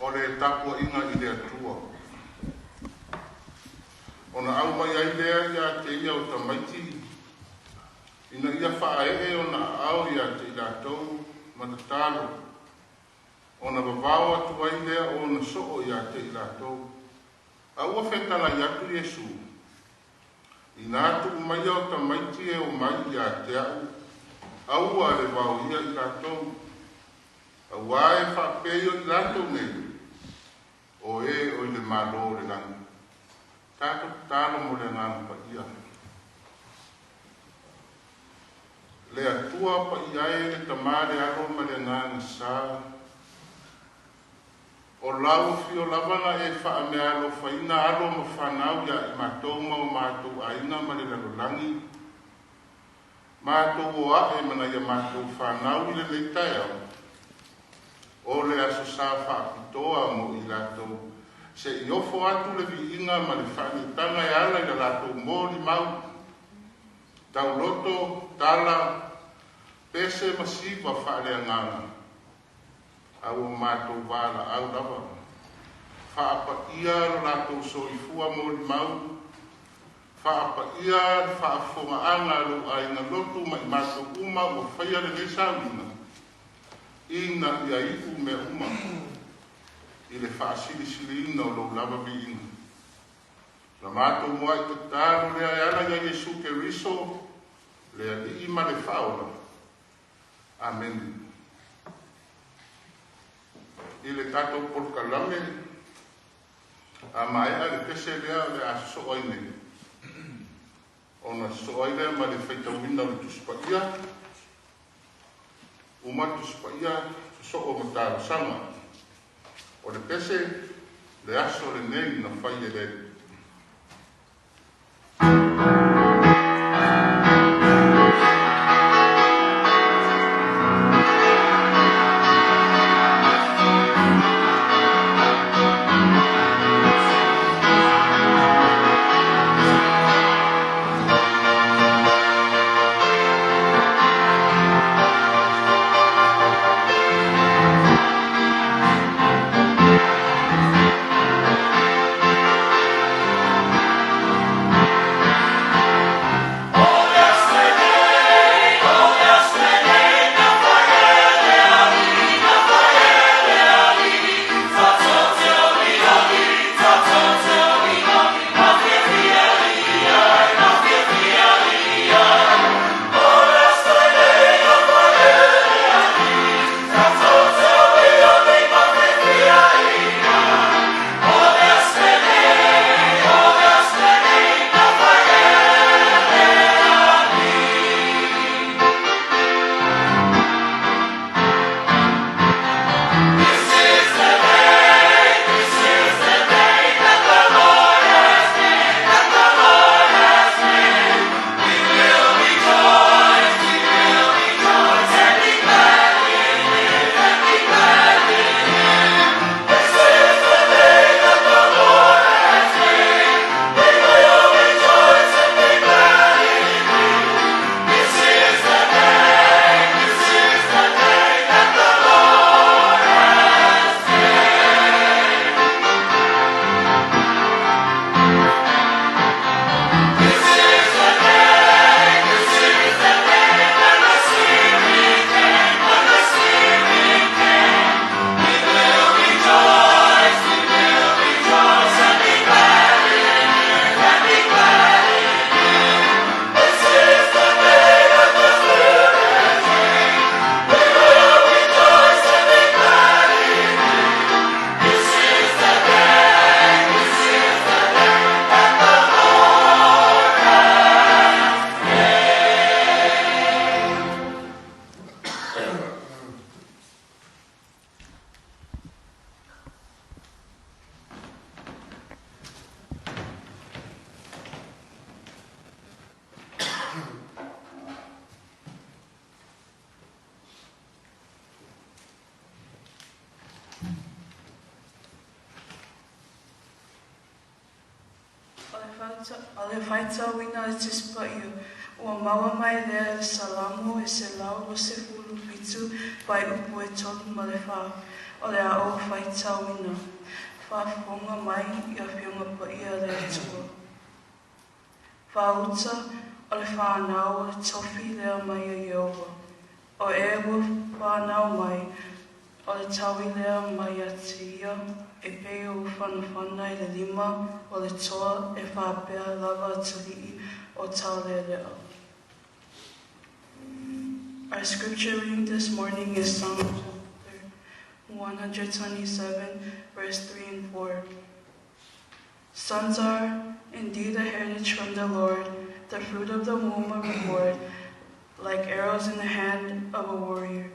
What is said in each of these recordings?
O le tapuaiga i le Atua. Ona au mai ai lea ia te ia o tamaiti, ina ia faaee ona aao ia te i latou ma tatalo, ona vavao atu ai lea o ona soo ia te i latou. A ua fetalai atu Iesu, Inā tuu maia o tamaiti e omai ia te a'u, aua le vaoia i latou, auā e faapei o i latou nei, o e o i le Malo o le lagi. Tatou tatalo mo le Agaga Paia. Le Atua paia e le Tama le Alo ma le Agaga Sa. O lau afio lava na e faameaalofaina alo ma fanau ia i matou ma o matou aiga ma le lalolagi. Matou o a'e ma nai a matou fanau i lenei taeao, o le Aso Sa faapitoa mo i latou se i ofo atu le viiga ma le faaneetaga e ala i la latou molimau, tauloto, tala, pese ma siva faaleagaga. A ua matou valaau lava. Faapaia lo latou soifua molimau, faapaia le faafofogaaga a lou aiga lotu ma i matou uma ua faia lenei sauniga, ina ia iu mea uma i le faasilisiliina o lou lava viiga. Na matou muai tatalo lea e ala ia Iesu Keriso, le Alii ma le Faaola. Amene. I le tatou polokalame, a maea le pese lea o le a sosoo ai nei, ona sosoo ai lea ma le faitauina o le Tusi Paia, uma le Tusi Paia, sosoo ma talosaga. O le pese, le aso lenei na fai e le Alii. O le faitauina o le Tusi Paia, ua maua mai lea i le Salamo e 127 fuaiupu e 3 ma le 4, o le a ou faitauina. Faafofoga mai i Afioga Paia a le Atua. Faauta o le fanau o le tofi lea mai a Ieova, o e ua fanau mai. O le taui lea mai ia te ia, e pei o ufanafana i le lima o le toa e faapea lava atalii o taulealea. Our scripture reading this morning is Psalm chapter 127, verse 3 and 4. Sons are indeed a heritage from the Lord, the fruit of the womb a reward, like arrows in the hand of a warrior.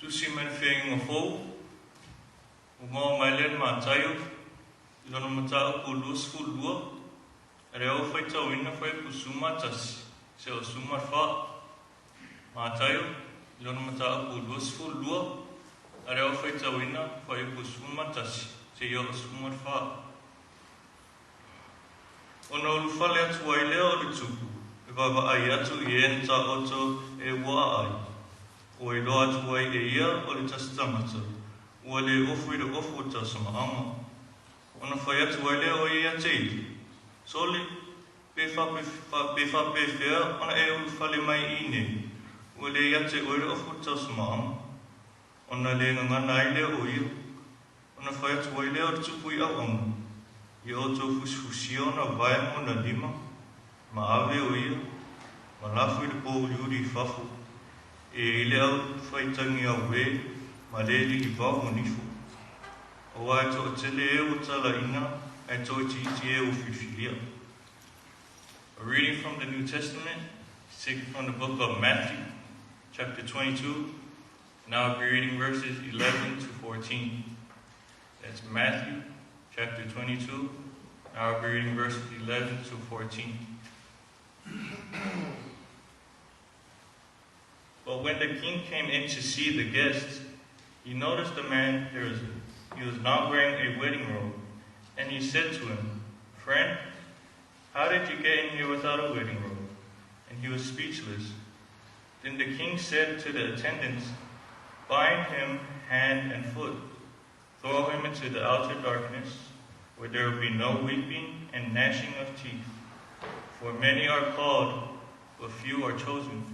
Tusi mai le Feagaiga Fou, ua maua mai lea i le Mataio, i lona mataupu 22, a lea ua faitauina fuaiupu 11 seia 14. Mataio, i lona mataupu 22, a lea ua faitauina fuaiupu 11 seia 14. Ona ulufale atu ai lea o le tupu e vaavaai atu i e na taoto e uaa ai, ua iloa atu ai e ia o le tasi tagata ua le ofu i le ofu o tausamaaga. Ona fai atu ai lea o ia ia te ia, Sole, pe faapefea ona e ulufale mai i inei, ua le ia te oe le ofu o tausamaaga? Ona le gagana ai lea o ia, ona fai atu ai lea o le tupu i auauna, Ia outou fusifusia ona vae ma ona lima, ma ave o ia, ma lafo i le pōuliuli i fafo, e i ai le au faitagi auē ma le lilivao o nifo. Aua e toatele e ua talaina, ae toaitiiti e ua filifilia. A reading from the New Testament is taken from the book of Matthew, chapter 22, and I'll be reading verses 11 to 14. That's Matthew chapter 22, and I'll be reading verses 11 to 14. But when the king came in to see the guests, he noticed a man there was, he was not wearing a wedding robe. And he said to him, Friend, how did you get in here without a wedding robe? And he was speechless. Then the king said to the attendants, Bind him hand and foot, throw him into the outer darkness, where there will be no weeping and gnashing of teeth. For many are called, but few are chosen.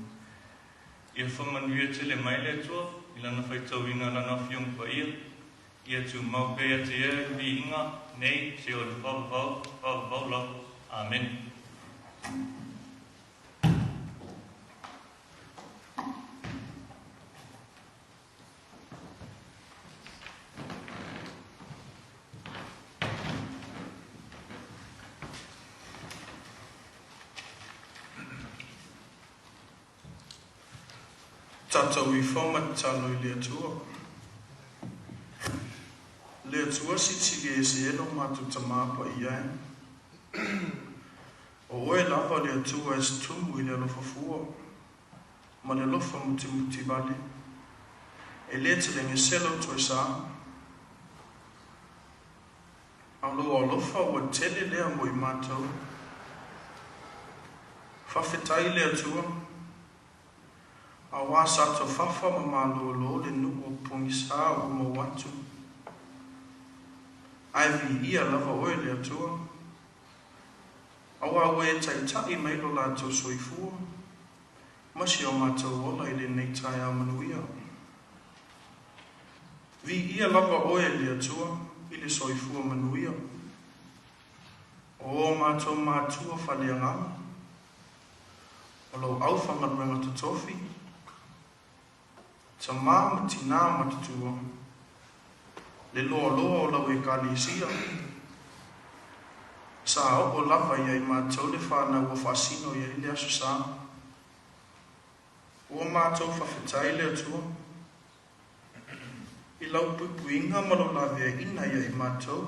Ia faamanuia tele mai le Atua i Lana faitauina o Lana Afioga Paia, ia tumau pea ia te ia le viiga nei seia o le faavavau, faavavau lava. Amene. Tatou ifo ma tatalo i le Atua. Le Atua silisili ese e lo matou Tama Paia e. O oe lava le Atua e se tumu i le alofa fua ma le alofa mutimuti vale. E le telegesea lou toe sa. A o lou alofa ua tele lea mo i matou. Faafetai le Atua, auā sa tofafa ma malōlō le nuu o pogisa ua maua atu. Ae viia lava oe le Atua, auā ua e taitai mai lo latou soifua ma si o matou ola i lenei taeao manuia. Viia lava oe le Atua i le soifua manuia o ō mātou mātua whaleagaga, o lou auwhangaluega totofi, tamā ma tinā matutua, le loaloa o lau Ekalesia, sa oo lava ia i mātou le whānau ua faasino i ai le Aso Sa. Ua mātou whawhetai le Atua i lau puipuiga ma lou laveaiina ia i matou,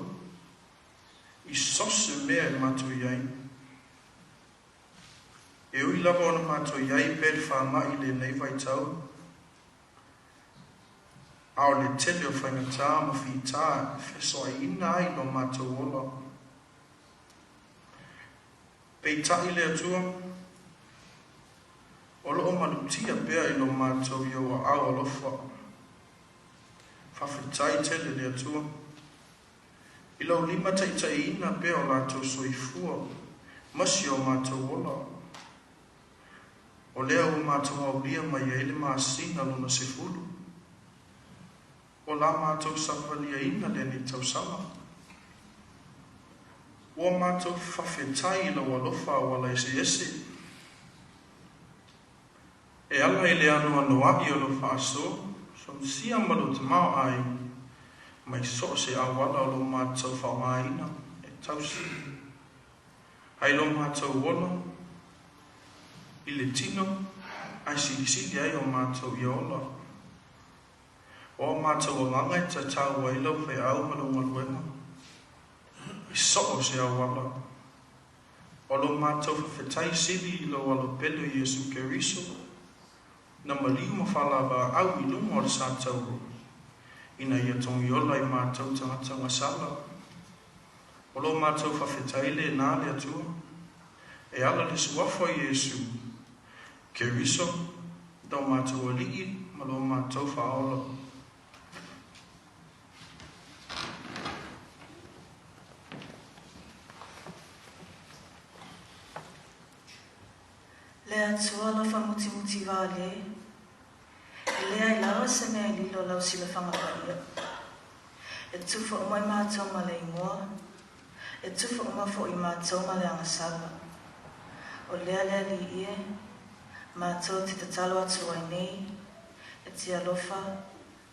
i so se mea e matou i ai. E ui lava ona matou i ai pea i le faama'i i lenei vaitau, A o le tele o faigata ma fitā e fesoaina ai lo matou ola. Peitai le Atua, o loo malutia pea i lo matou i ou aao alofa. Faafetai tele le Atua i lou limataitaiina pea o latou soifua ma si o matou ola. O lea ua matou aulia mai ai le masina lona 10 o la matou savaliaina lenei tausaga. Ua matou faafetai i lou alofa auala eseese e ala i le anoanoai o lou faasoa somosia ma lou tamaoaiga mai so o se auala o lo matou faaaogaina e tausi ai lo matou ola i le tino ae silisili ai o matou ia ola. O a matou agaga e tatau ai lau feau ma lau galuega i so o se auala. O lo matou faafetai sili i lou Alo pele o Iesu Keriso, na maliu ma faalavaau i luga o le satauro, ina ia togiola i matou tagata gasala. O lo matou faafetai lenā le Atua, e ala i le suafa o Iesu Keriso, lo matou Alii ma lo matou Faaola. Le Atua alofa mutimuti vale, e leai lava se mea e lilo lau silafaga paia. E tufa uma i matou ma le igoa, e tufa uma foi i matou ma le agasala. O lea le Alii e, matou te tatalo atu ai nei, e te alofa,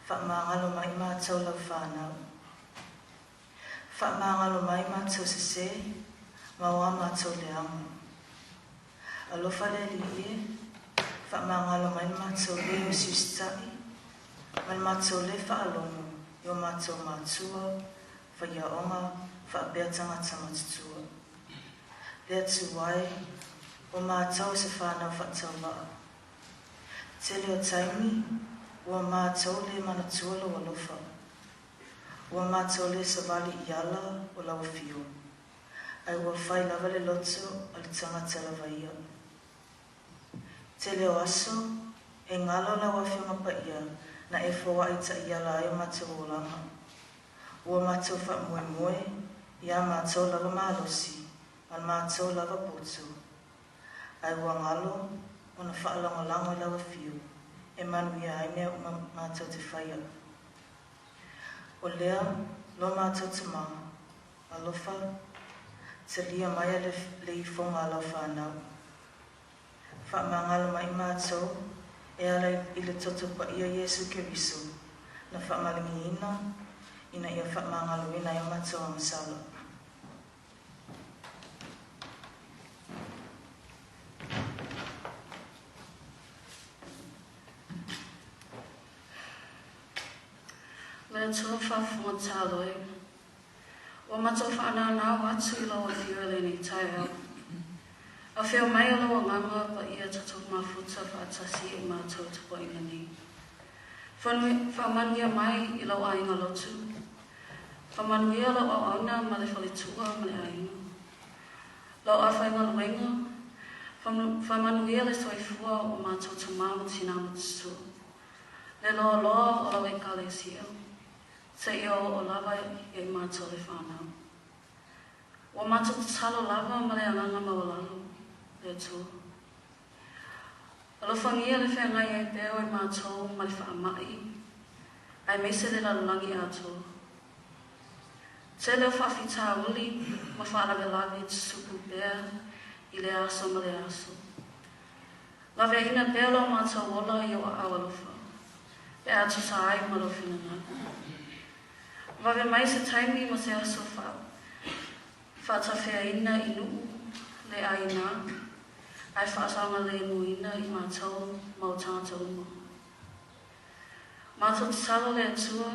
faamagalo mai matou lau fanau. Faamagalo mai matou sesē ma o a matou leaga. Alofa le Alii e, faamagalo mai le matou lē usiusita'i ma le matou lē faalogo i o matou matua, faiaoga faapea tagata matutua. Le Atua e, o matou o se fanau faatauvaa. Tele o taimi, ua matou lē manatua lou alofa. Ua matou lē savali i ala o lau afio, ae ua fai lava le loto o le tagata lava ia. Tele o aso, e galo lau Afioga Paia na e foai taiala ai o matou olaga. Ua matou faamoemoe iā matou lava malosi ma le matou lava poto, ae ua galo ona faalagolago i lau afio e manuia ai mea uma matou te faia. O lea lo matou Tamā, alofa, talia maia le le ifoga a lau fanau. Faamagalo mai matou e ala i le toto paia Iesu Keriso na faamalagiina ina ia faamagaloina ai o matou agasala. Le Atua faafofoga tatalo e, ua matou faanaonao atu i lau Afio i lenei taeao. Afio mai o lau Agaga Paia tatou mafuta faatasi e matou tapuaiga nei. Faamanuia mai i lau aiga lotu. Faamanuia lau auauna ma le faletua ma le aiga. Lau afaigaluega, faamanuia le soifua o matou tama ma tina matutua. Le loaloa o lau Ekalesia, seia oo lava ia i matou le fanau. Ua matou tatalo lava ma le agaga maualalo, le Atua. Alofagia le feagai ai pea o i matou ma le faamai, aemaise le lalolagi atoa. Tele o faafitauli ma faalavelave tutupu pea i le aso ma le aso. Laveaiina pea lo matou ola i ou aao alofa, pe a tusa ai ma lou finagalo. Vave mai se taimi ma se aso faatafeaina i nuu le aiga ae faasaogalemuina i matou ma o tagata uma. Matou tatalo le Atua,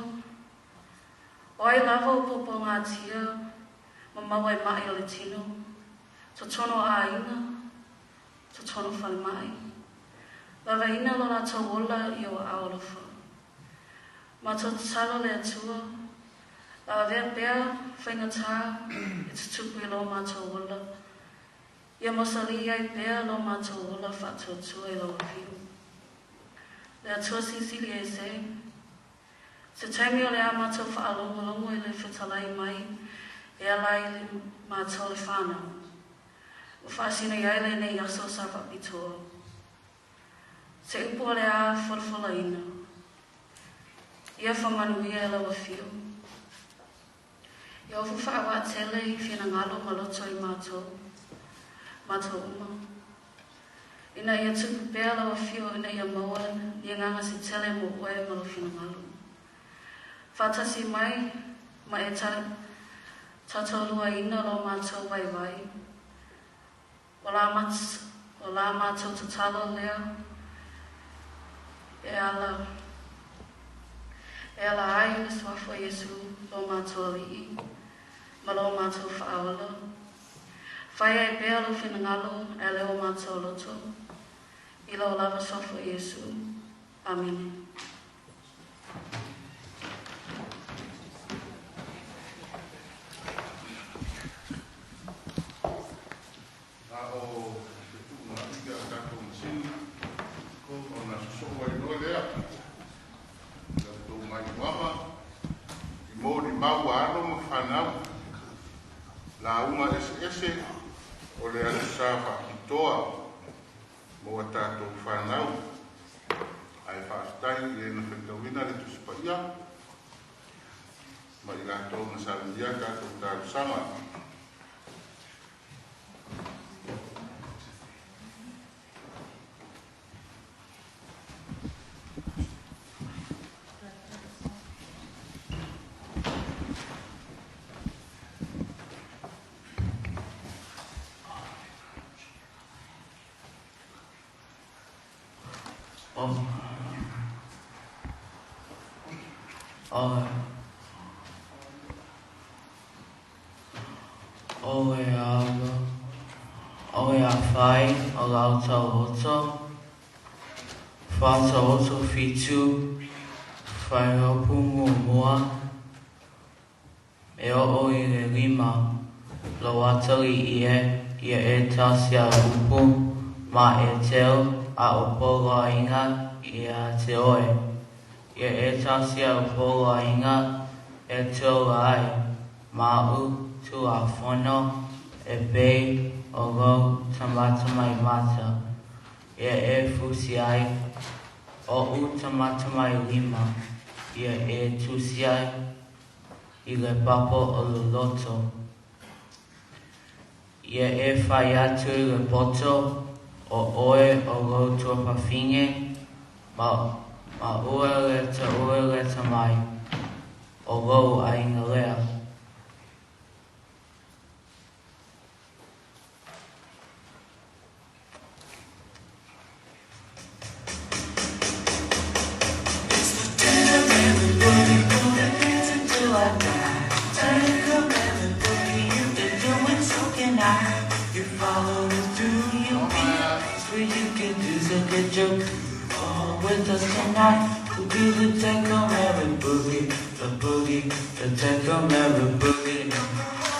o ai lava o puapuagatia ma maua i ma'i o le tino, totonu o aiga, totonu o falemai, laveaiina lo latou ola i ou aao alofa. Matou tatalo le Atua, la avea pea faigata e tutupu i lo matou ola, ia mausali ai pea lo matou ola faatuatua i lau afio. Le Atua Silisili Ese, se taimi o le a matou faalogologo i le fetalai mai e ala i le matou le whanau. Ua faasino ai lenei aso sa faapitoa. Se upu o le a folafolaina. Ia faamanuia e lau afio. Ia ofu faavaatele i finagalo ma loto i matou, matou uma. Ina ia tupu pea lau afio ina ia maua ni agaga se tele mo oe ma lou finagalo. Faatasi mai ma e tautauluaina lo matou vaivai. O la matou tatalo lea e ala e ala ai le suafa o Iesu lo matou Alii ma lo matou Faaola. Fai ai pea lou finagalo e ala i o matou loto, i lou lava suafa o Iesu. Amene. A o se tuuna'i a tatou masini ona sosoo ai loa lea i la outou maiuaga i molimau a alo ma fanau lauga eseese o le aso sa faapitoa mo a tatou fanau ae faafetai i e na faitauina le Tusi Paia ma i latou na saunia tatou talosaga. O le alo, o le afai o lau tauoto, 4 8 7, fuaiupu 1, e oo i le 5, lou atalii e, ia e tasi a upu ma e teu a o poloaiga ia te oe. Ia e tasi a poloaiga e teu ai, ma u tulafono e pei o lou tamatamaimata. Ia e fusi ai o u tamatamailima, ia e tusi ai i le papa o le loto. Ia e fai atu i le poto o oe o lou tuafafine, ma ua le taua leta mai o lou aiga lea. It's the Ten Commandment boogie, gonna dance until I die. Ten Commandment boogie, you can do it, so can I. You follow it through, you'll be a place where you can do so get your groove on with us tonight. We'll do the Ten Commandment boogie, the boogie, the Ten Commandment boogie.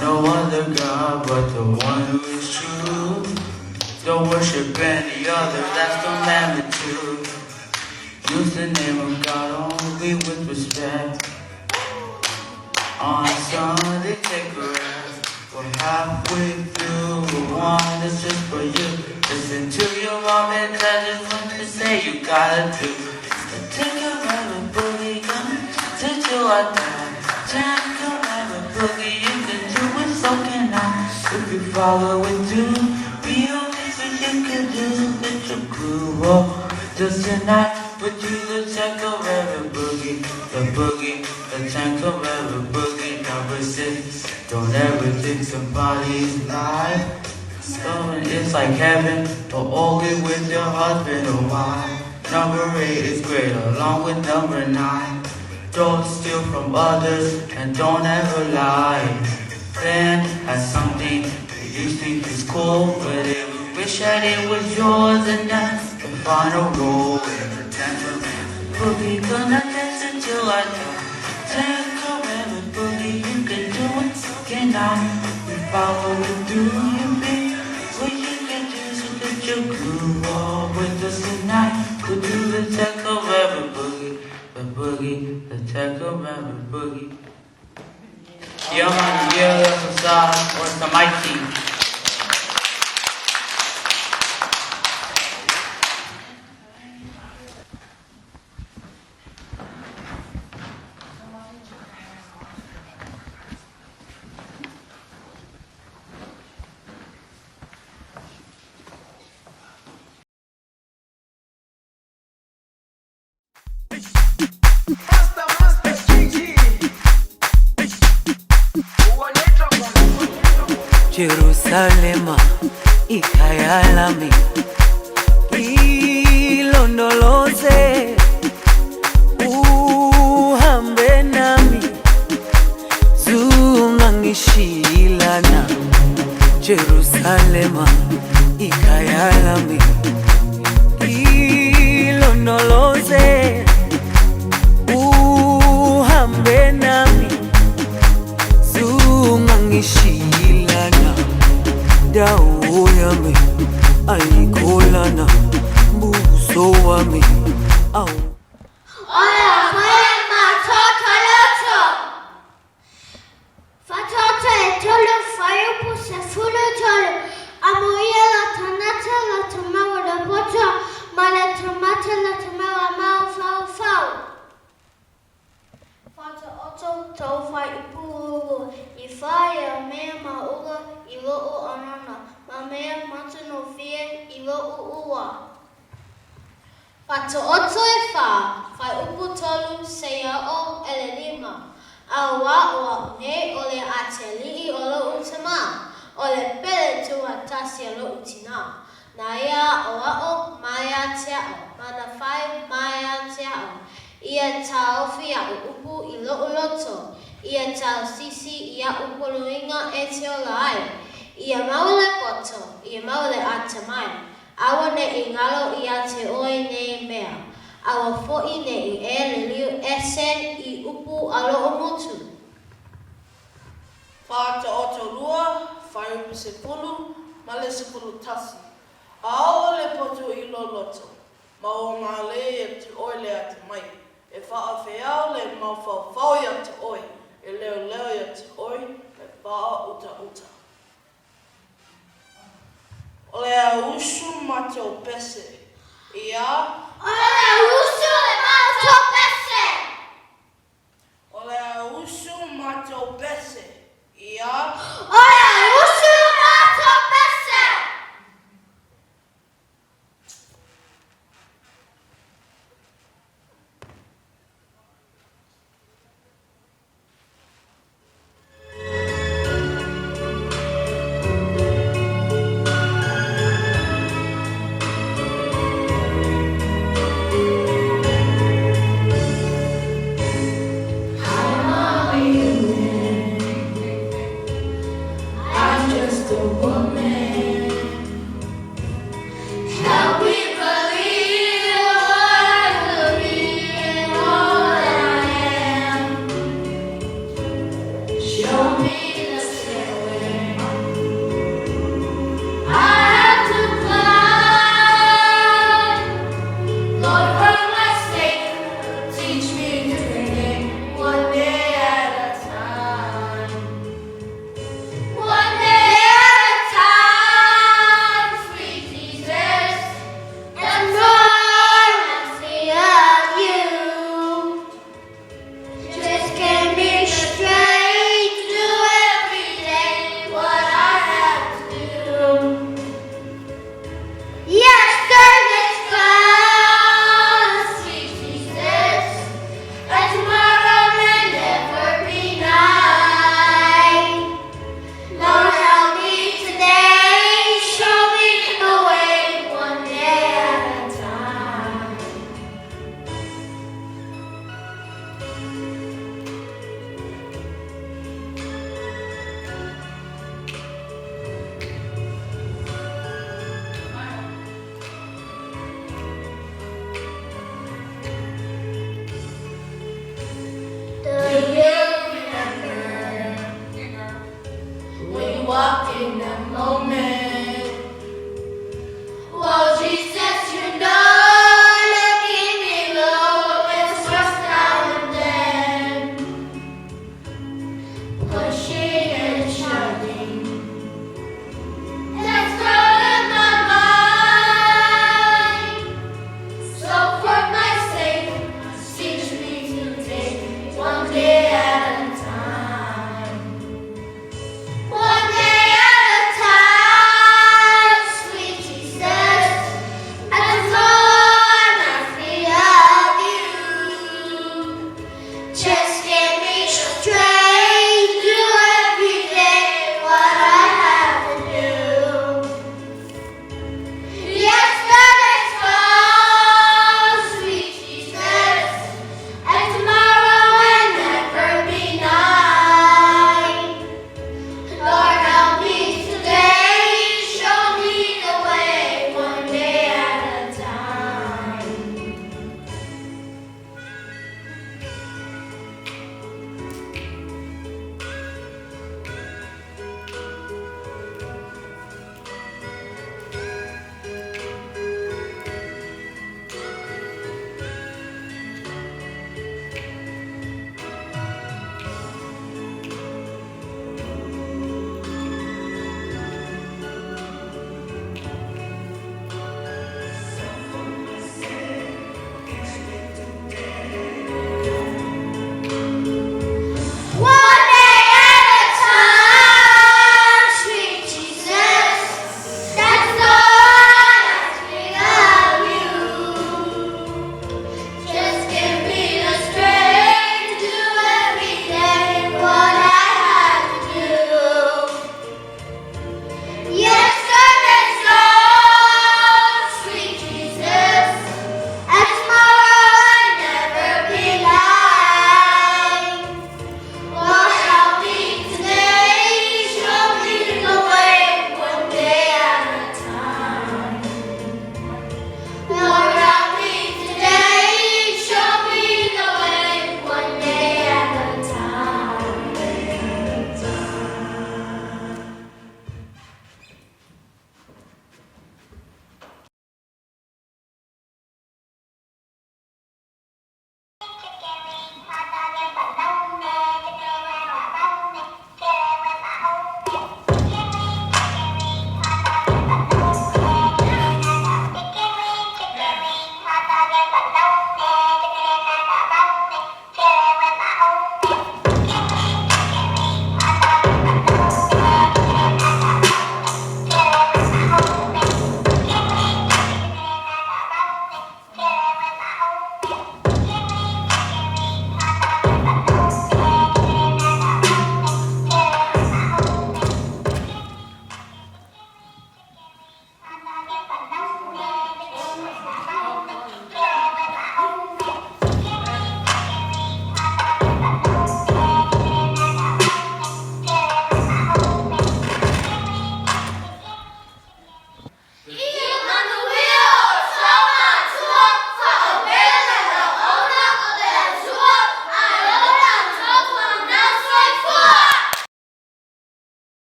No other God but the one who is true. Don't worship any other, that's commandment 2. Use the name of God only with respect. On Sunday, take a rest. We're halfway through, the one that's just for you. Listen to your mom and dad, just what they say you gotta do. The Ten Commandment boogie, gonna dance till I die. Ten Commandment boogie, you can do it, so can I. If you follow it through, be okay, what you can do, get your groove on. Just tonight, but do the Ten Commandment boogie, the boogie, the Ten Commandment boogie. Number 6, don't ever think somebody's lying. It's like heaven, but only with your husband or wife. Number 8 is great, along with number 9. Don't steal from others and don't ever lie. Then has something that you think is cool, but it wish that it was yours, and that's the final rule in the Ten Commandment boogie. Gonna dance until till I die. Tackle rabbit boogie, you can do it, so can I. We follow it through, you be. We can get you so that you groove on with us tonight. We'll do the tackle rabbit boogie, the boogie, the tackle rabbit boogie. Ia manuia le Aso Sa o le tamaiti. Jerusalema ikhaya lami ilondoloze uhambe nami zungangishilana Jerusalema ikhaya lami ilondoloze uhambe nami zungangishilana dawo yami ayikholana buso wami awu Fatata e tolu faiupu sefulu tolu. Amoia la tanata la tamawa la poto ma la tamata la tamawa mau fau fau. Fata-oto tau fai upu ulu i fa e o mea ma ula i lo'u anana ma mea matanofie i lo'u ua. Fata-oto e fa, fai upu tolu seia o ele lima. Auā o a'u nei o le ate ali'i o lo'u tamā, o le pele tuatasi a lo'u tinā. Na ia a'oa'o ma ia te a'o, ma na fai ma ia te a'o. Ia taofi a'u upu i lo'u loto, ia tausisi i a'u poloiga e te ola ai. Ia mau le poto, ia mau le atamai, aua ne'i galo iā te oe nei mea, aua fo'i ne'i e liliu ese i upu a lo'u motu. Faataotolua, fuaiupu 11 ma le 11. A oo le poto i lou loto, ma ua mālie ia te oe le atamai, e faafeao le mafaufau ia te oe, e leoleo ia te oe le faautauta. O le auusu matou pese, ia. O le auusu e matou pese. O le auusu matou pese, ia. O le auusu matou pese.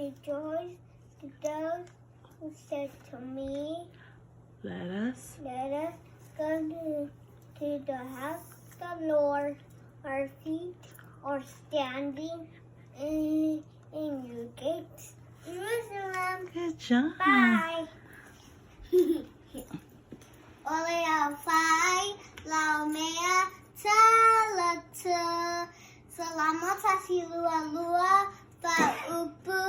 Rejoice to those who said to me, Let us. Let us go to the house of the Lord. Our feet are standing in your gates, Jerusalem. Good job. Bye. Ole au fai, lau mea, talata. Salama tasi lua lua, fa upu,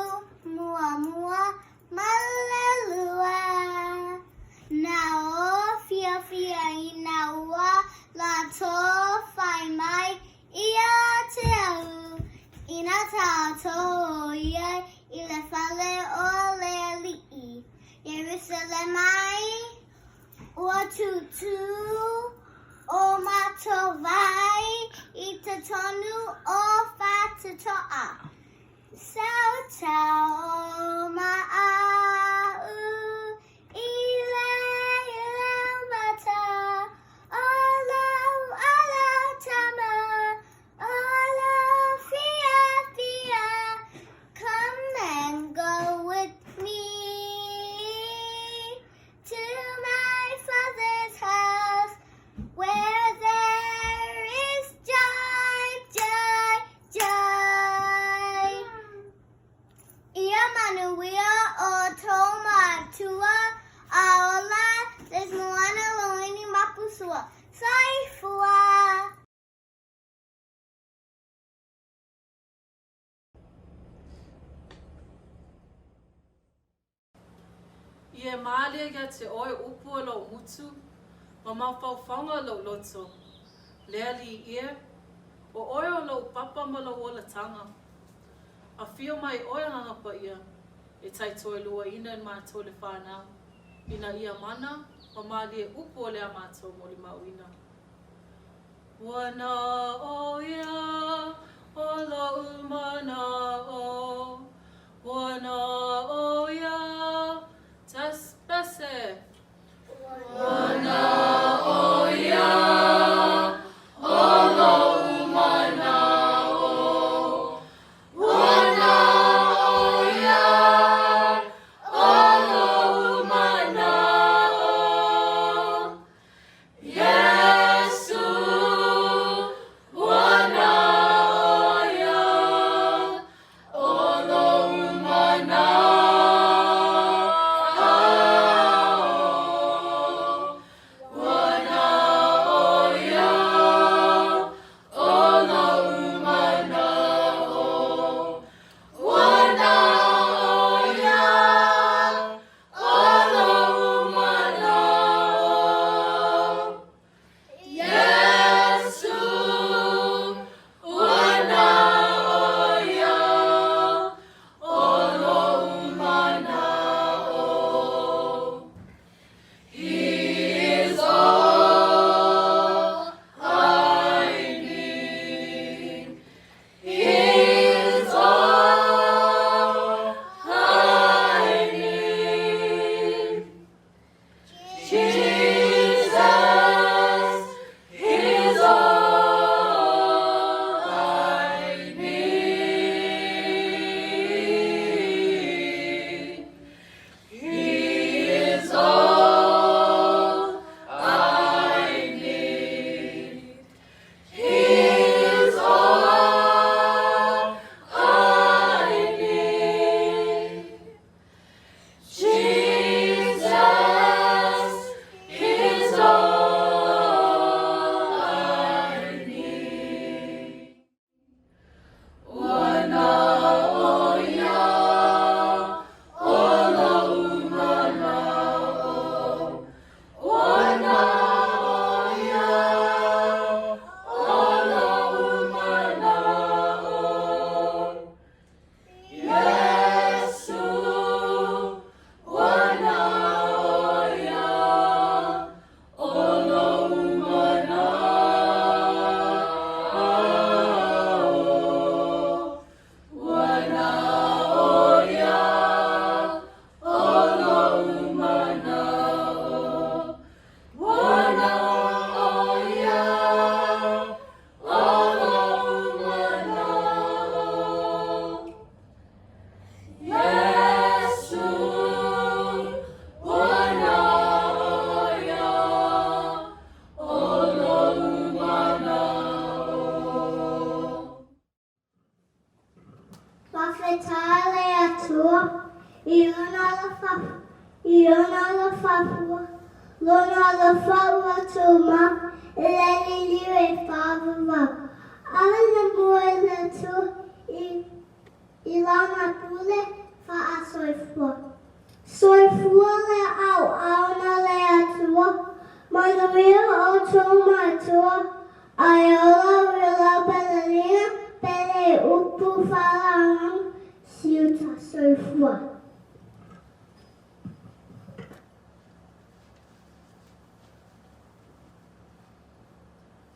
mua mua, malelua. Nao fia fia ina ua, la to fai mai, ia te au. Ina tātou ia i le fale o le ali'i. Ierusalema ai, ua tūtū o mātou vai i totonu o Fatato'a. Sautau o maau i le laumata o lau ala tama o lau fia fia. Come and go with me to my father's house where there is joy, joy, joy. Ia manuia o tō matua a ola les moana loini mapusua. Soifua! Ia e mālie ia te oe upu o lou mutu, ma mafaufauga o lou loto. Le Alii e, o oe o lou papa ma lou olataga. Afio mai oe Agaga Paia, e taitoeluaina i matou le fanau, ina ia mana ma mālie upu o le a matou molimauina. Ua na o ia o lou manao, Ua na o ia tas pese. Ua na o ia o lou manao, Ua na o ia o lou manao, Iesu, ua na o ia o lou. I ona alofa, i ona alofa fua, lona alofa ua tumau, e le liliu e faavavau. Ave le mua i le Atua i, i lana pule faasoifua. Soifua le auauna a le Atua, manuia outou matua, Aiola Uila Pelelina, Pele Upu Faaleagaga, Siuta. Soifua.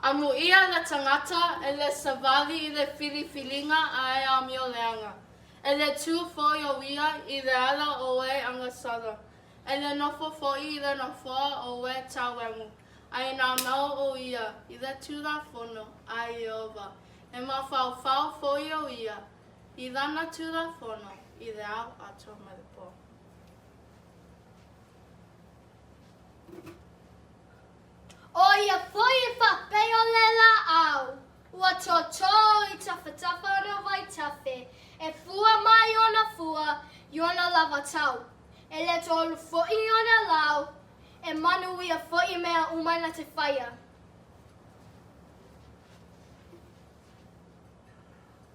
Amuia le tagata e le savali i le filifiliga a e amio leaga, e le tu foi o ia i le ala o e agasala, e le nofo foi i le nofoa o e tauemu, a e naunau o ia i le Tulafono a Ieova, e mafaufau foi o ia i lana Tulafono i le ao atoa ma le po. ʻO ia foi e faapea o le lāʻau ua tōtō i tafatafa o na vaitafe, e fua mai ona fua i ona lava tau, e le toʻolu foʻi ona lau, e manuia foʻi mea uma na te faia.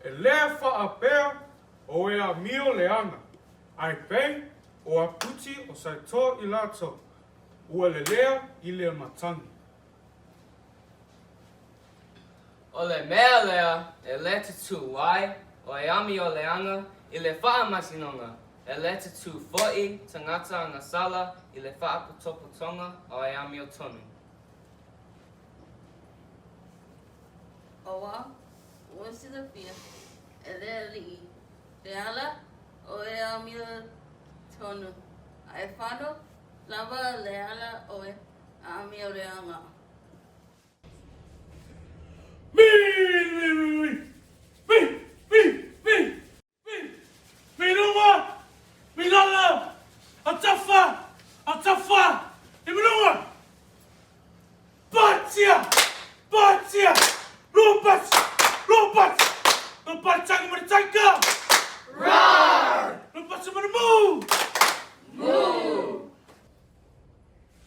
E le faapea o e amio leaga, ae pei o aputi o saitoa i latou, ua lelea i le matagi. O le mea lea e le tutū ai o e amioleaga i le faamasinoga, e le tutū foʻi tagata agasala i le faapotopotoga o e amiotonu. ʻAuā, ua silafia e le aliʻi le ala o e amiotonu, a e fano lava le ala o e amioleaga. Mi luga, mi lalo, a tafa, a tafa, i luga. Patia, patia, lupas, lupas, lupas tangi mo tanka. Rar! Lupas mo mu. Mu.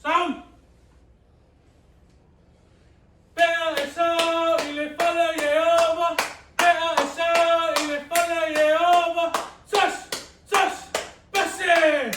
Sound. Pea e sao i le fale o Ieova, pea e sao i le fale o Ieova, sas, sas, pese!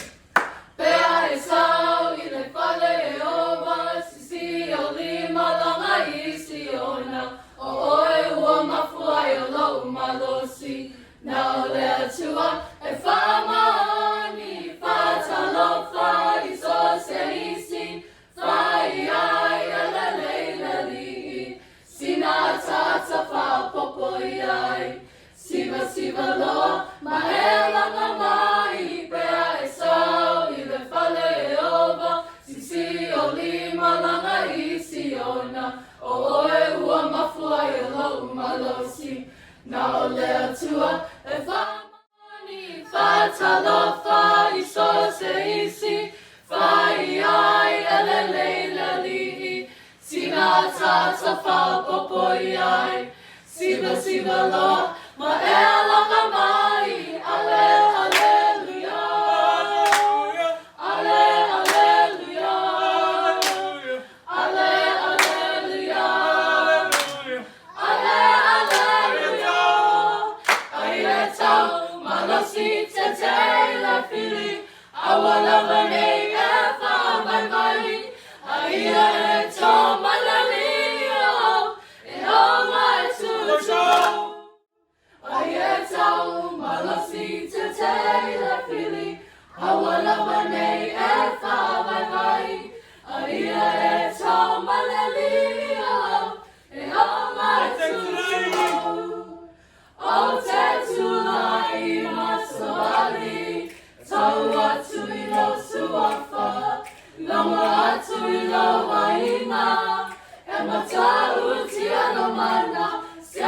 Pea e sao i le fale o Ieova, sisi o lima laga i Siona, o oe ua mafua ai o loʻu malosi, na o le Atua e faamaoni, faatalofa i so o se isi, Fai ai e lelei le alii, sina ataata faaopoopo i ai, Sivasiva loa ma e laga mai, pea e sau i le fale o Ieova, sisi o lima laga i Siona, o oe ua mafua ai o lou malosi, na o le Atua e faamaoni, faatalofa i so o se isi, fai ai e lelei le alii, sina ataata faaopoopo i ai, Sivasiva loa ma e laga mai, Ale, aleluia, Ale, aleluia, Ale, aleluia, Ale, aleluia. A ia tau malosi tete i le fili, a ua lava nei e faavaivai, a ia e tō mai le lio, e onga e tutu. A ia tau malosi tete i le fili, a ua lava nei e faavaivai, a ia e tō mai le lio, e onga e tutu. O te tulai ma savali, tau atu i lou suafa, logo atu i lou aiga, e matautia lou mana, se i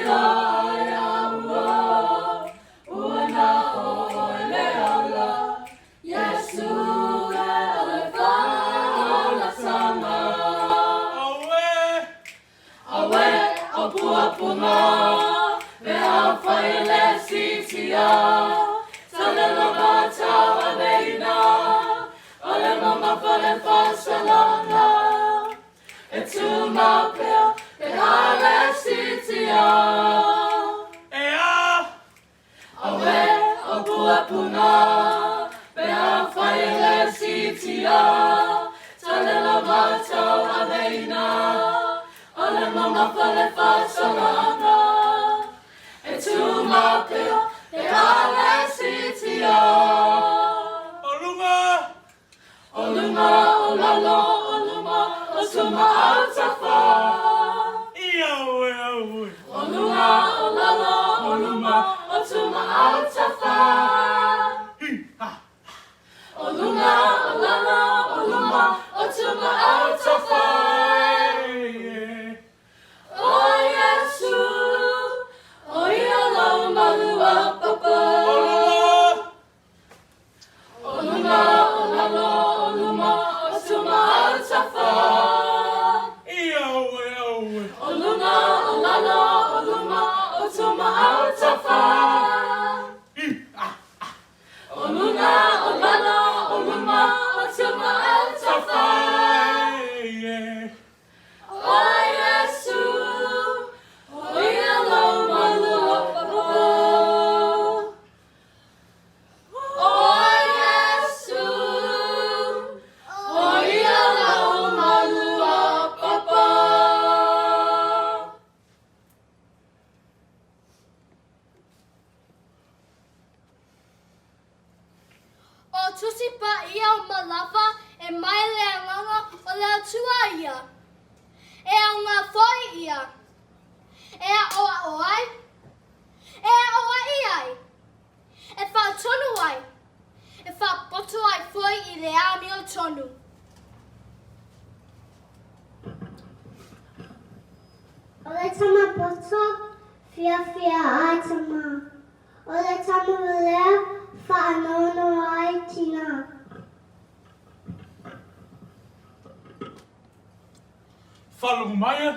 loa ia ua, ua na o oe le ala, Iesu e o le faaolataga. ale sitia. E a! Auē o puapuna, pe afai e le sitia, talela matau aveina, o le mamafa le faasalaga, e tumau pea pe a le sitia. O luga! O luga, o lalo, o luma, o tumaau tafa. Ia oe, auē! O luga, o lalo, o luma, o tumaau tafa. Hi, ha! O luga, o lalo, o luma, o tumaau tafa. O Iesu, o ia lou malu a papa. O luga! O luga, o lalo, o luma, o tumaau tafa. Ia oe, auē! O luga, o lalo, o luma, o tumaau tafa. Hi, ha! O luga, o lalo, o luma, o tumaau tafa. O Iesu, o ia lou malu a papa. O Iesu, o ia lou malu a papa. O Tusi Paia o Malava e mai le Agaga o le Atua ia. E aoga foi ia. E aʻoaʻo ai. E aʻoaʻi ai. E faatonu ai. E faapoto ai foi i le amiotonu. O le tama poto, fiafia ai tamā. O le tama valea, faanoanoa ai tinā. Faalogo mai e,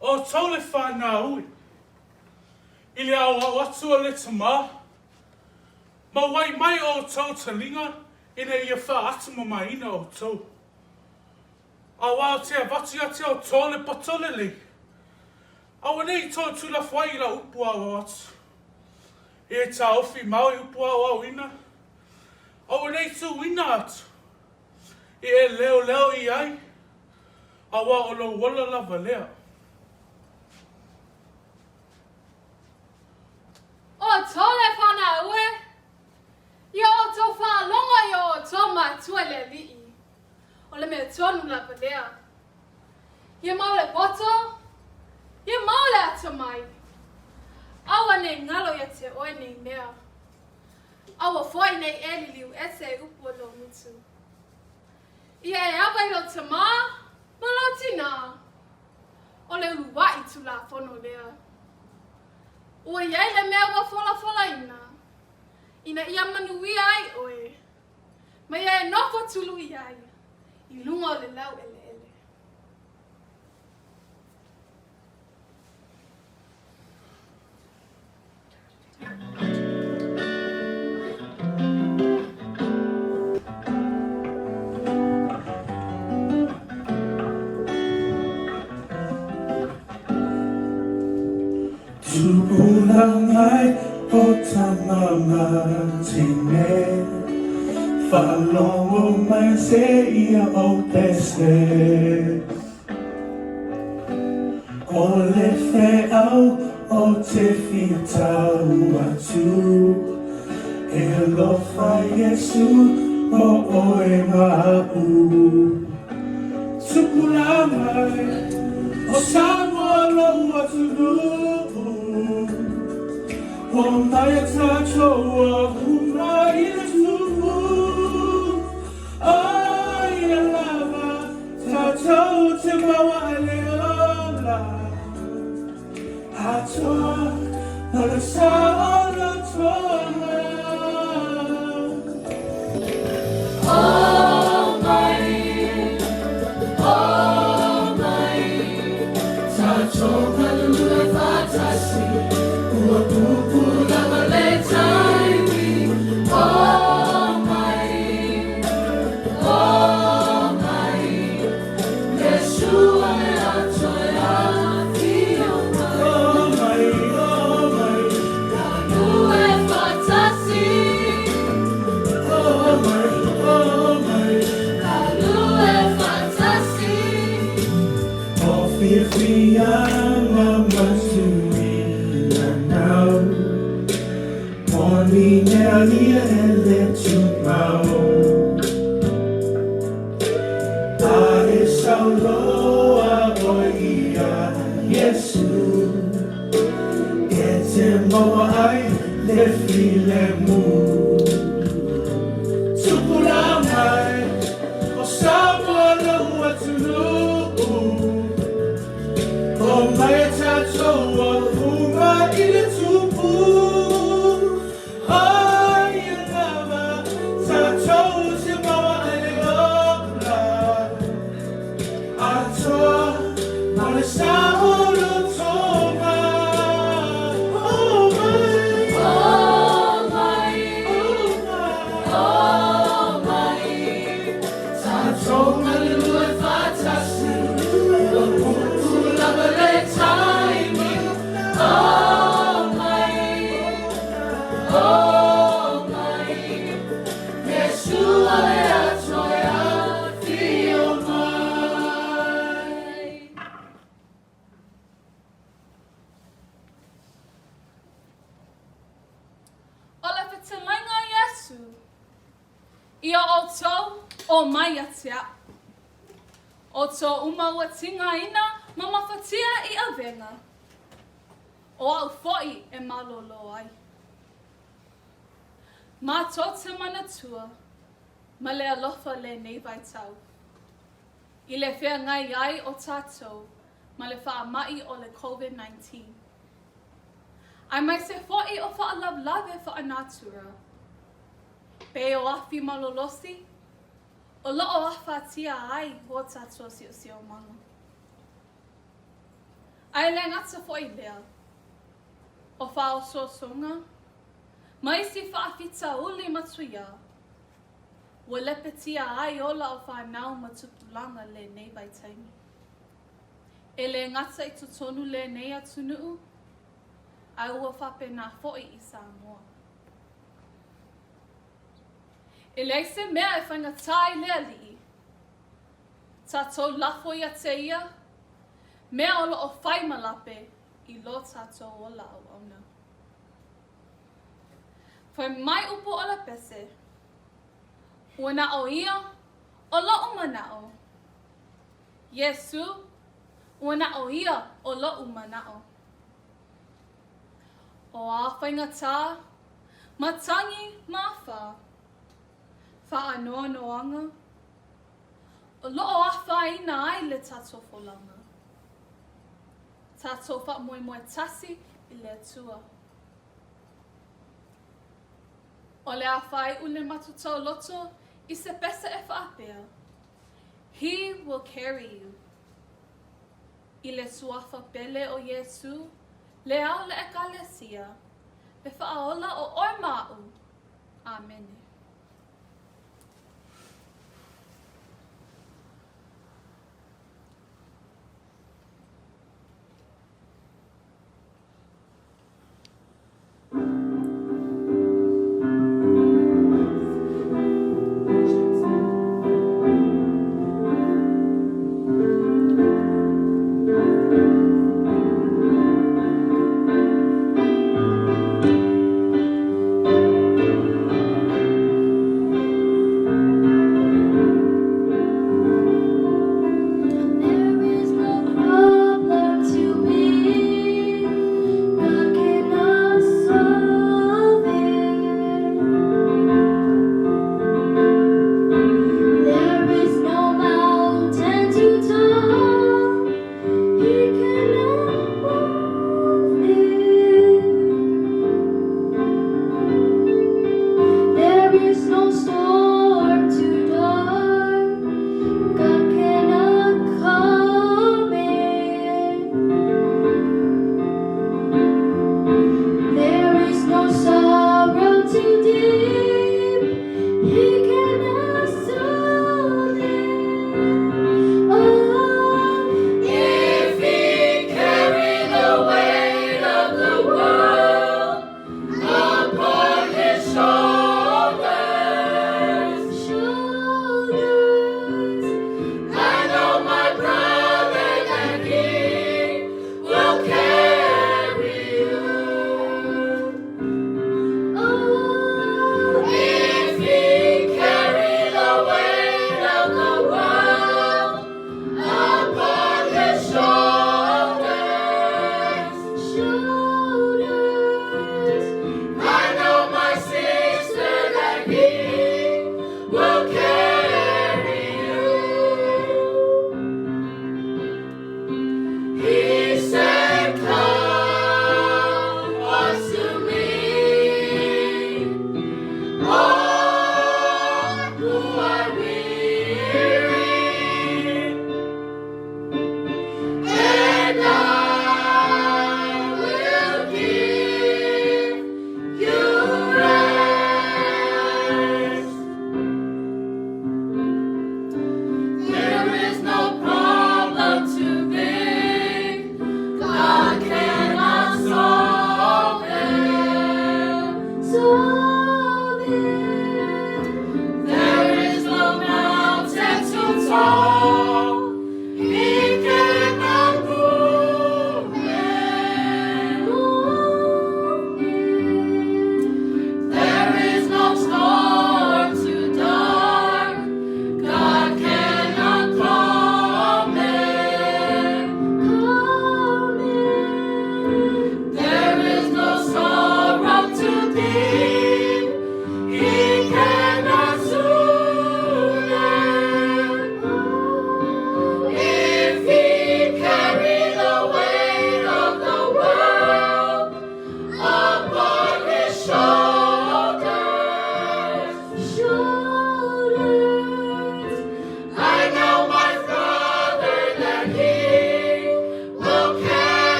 o outou le fanau e, i le aoao atu a le tamā, maua ai mai outou taliga ina ia faatamamaiina outou. Auā ou te avatu ia te outou le poto lelei, aua ne i toe tulafo ai i lau upu aoao atu. E taofi mau i upu aoaoina, aua ne i tuuina atu, i e leoleo i ai, auā o lou ola lava lea. O outou le fanau e, ia outou faalogo i o outou matua i le Alii, o le mea tonu lava lea. Ia mau le poto, ia mau le atamai. Aua nei galo ia te oe nei mea. Aua foi nei e liliu ese i upu o lou gutu. Ia e ava i lou tamā ma lou tinā. O le uluaʻi Tulafono lea. Ua i ai le mea ua folafolaina, ina ia manuia ai oe, ma ia e nofo tului ai i luga o le laueleele. Tupulaga e o tama ma teine, Faalogo mai seia ou pese. O le feau ou te fia tau atu, E alofa Iesu mo oe ma aʻu. Tupulaga e, o Samoa lou atunuu, Omai tatou uma i le Tupu. O ia lava tatou te maua ai le ola atoa ma le saolotoga. O mai, o mai, tatou galulue faatasi, ua puupuu lava le taimi. ia e le tumau. A e sauloa ʻoe iā Iesū, e te maua ai le filemu. Tupulaga mai o Samoa lou atunuu, omai tatou o uma i le Tupu. O ia lava tatou te maua ai le ola atoa ma le saolotoga. Omai, Omai, omai, tatou galulue faatasi, ua puupuu lava le taimi. Omai, omai, Iesu o le Atua e afio mai. O le fetalaiga a Iesu, ia outou omai ia te a'u, outou uma ua tigaina ma mafatia i avega, o a'u fo'i e malōlō ai. Matou te manatua ma le alofa lenei vaitau, i le feagai ai o tatou ma le faama'i o le COVID-19, aemaise fo'i o faalavelave faanatura, pei o afi malolosi o lo o afatia ai o tatou siosiomaga. Ae le gata foi i lea, o faaosoosoga ma isi faafitauli matuia ua lepetia ai ola o fanau ma tupulaga lenei vaitaimi. E le gata i totonu lenei atunuu, ae ua faapena foi i Samoa. E leai se mea e faigata i le Alii. Tatou lafo ia te ia, mea o lo o fai ma lape i lo tatou ola auauna. Fai mai upu o le pese, Ua na o ia o loʻu manaʻo. Iesū, ua na o ia o loʻu manaʻo. O a faigata, matagi ma afa, faanoanoaga, o lo o afaina ai le tatou folauga. Tatou faamoemoe tasi i le Atua. O le a faaiʻu le matutaoloto i se pese e faapea, He will carry you. I le suafa pele o Iesū, le ao le Ekalesia, le Faaola o oe ma aʻu. Amene.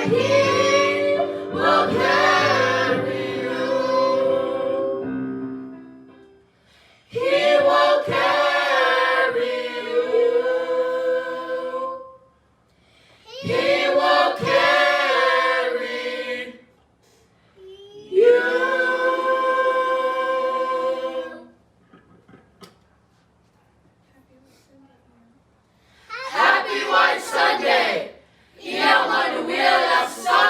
He will carry you. He will carry you. He will carry you. Happy White Sunday! Ia manuia le aso.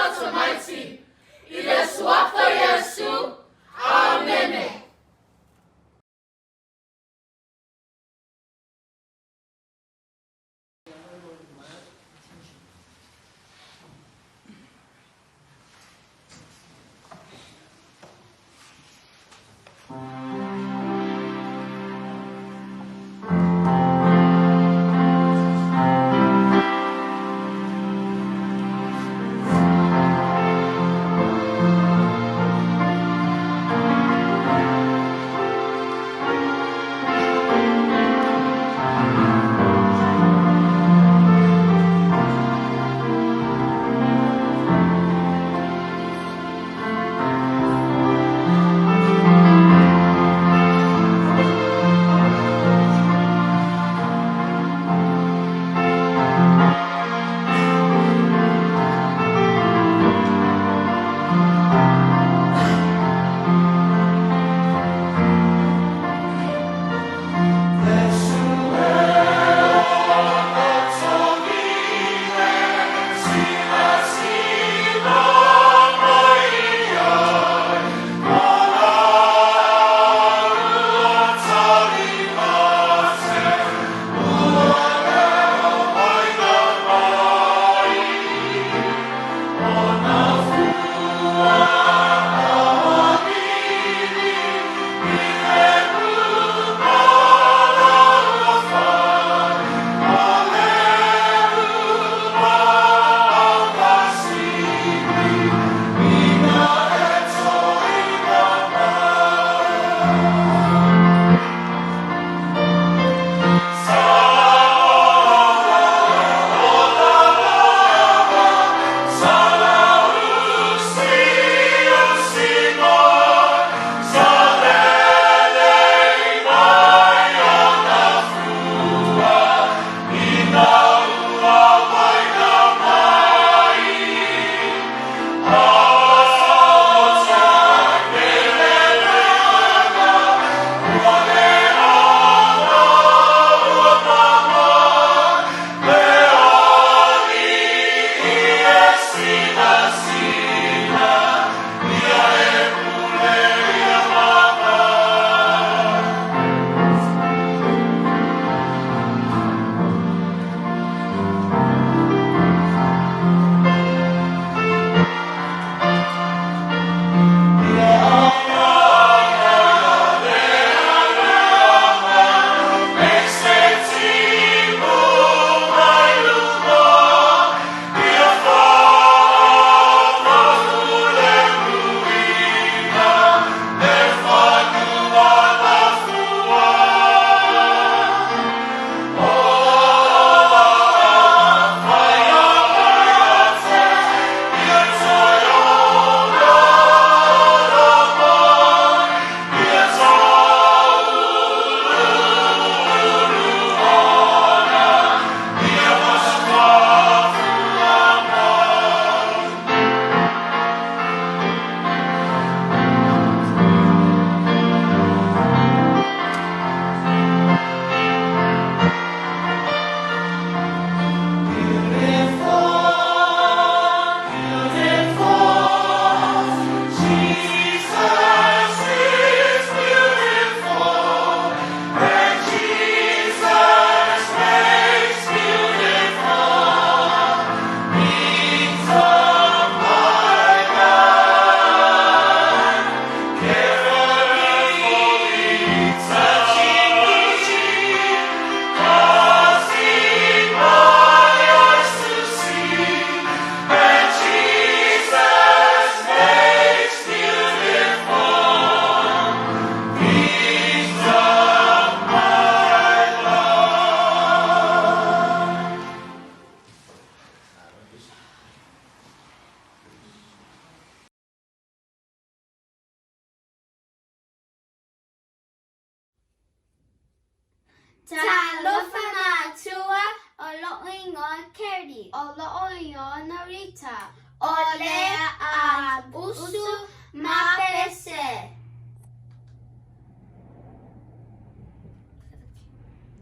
Talofa matua o lo'u igoa Kerry. O lo'u igoa Narita. O lea a usu ma Pese.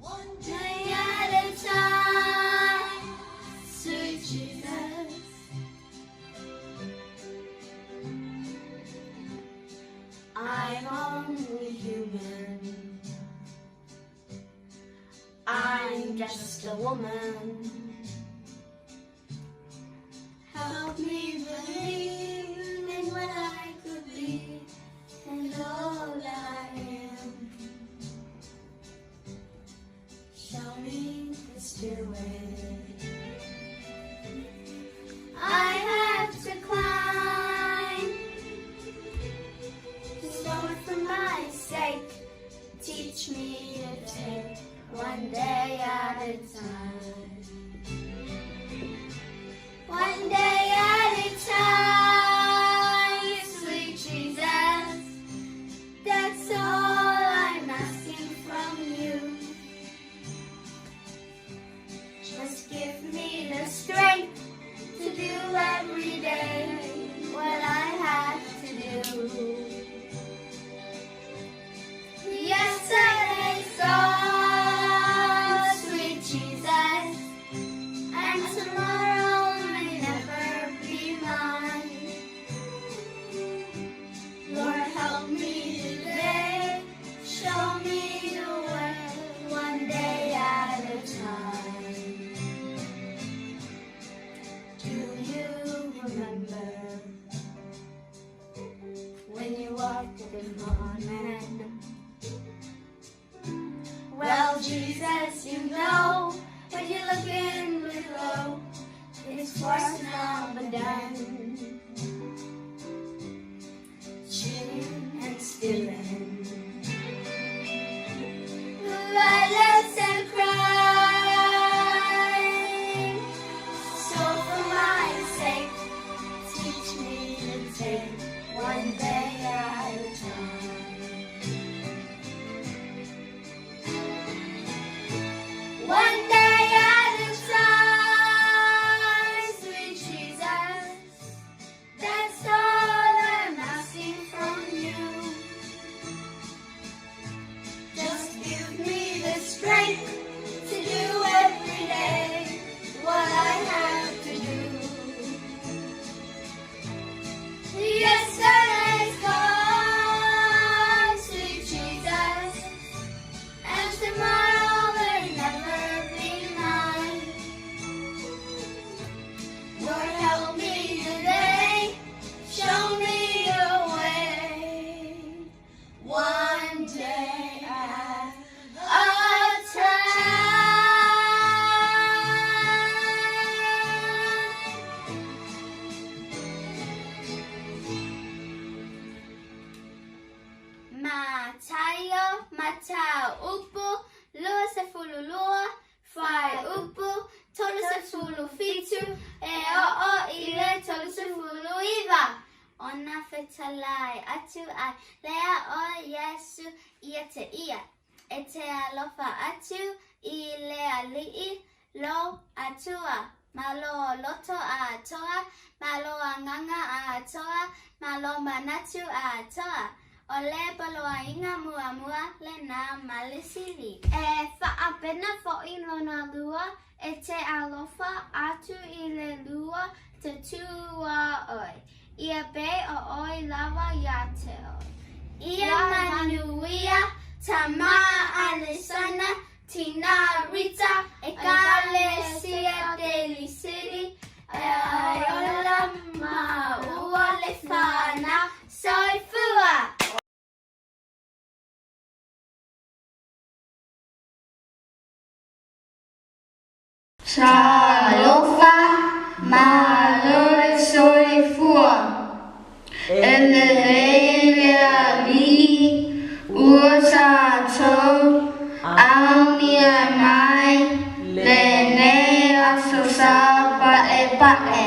One day at a time, sweet Jesus. I'm only human. I'm just a woman. Help me believe in what I could be and all I am. Show me the stairway I have to climb. Lord, for my sake, teach me to take one day at a time. One day at a time, sweet Jesus. That's all I'm asking from you. Just give me the strength to do every day what I have to do. Yesterday's gone, sweet Jesus, and tomorrow may never be mine. Lord, help me today, show me the way, one day at a time. Do you remember when you walked with men? Well, Jesus, you know when you're looking below, it's force now and done. Cheating and stealing, violence and crime. So for my sake, teach me to take one day at a time. One day at a time, sweet Jesus. That's all I'm asking from you. Just give me the strength to do every day what I have to do. Yesterday's gone, sweet Jesus, and tomorrow may never be mine. Lord, help me today, show me the way. One day at a time. Mataio, Mataupu, 22, fuaiupu, 37, e oo i le 39. Ona fetalai atu ai lea o Iesu ia te ia. E te alofa atu i le Alii lo Atua, ma lo loto atoa, ma lo agaga atoa, ma lo manatu atoa. O le poloaiga muamua lena ma le sili. E faapena fo'i lona lua, e te alofa atu i le lua te tuā oe, ia pei o oe lava ia te oe. Ia manuia, tamā Alesana, tinā Rita, Ekalesia Daly City, e ola maua le fanau. Soifua! Talofa, malo le soifua. E lelei le Alii ua tatou aumia mai lenei aso sa pa'epa'e.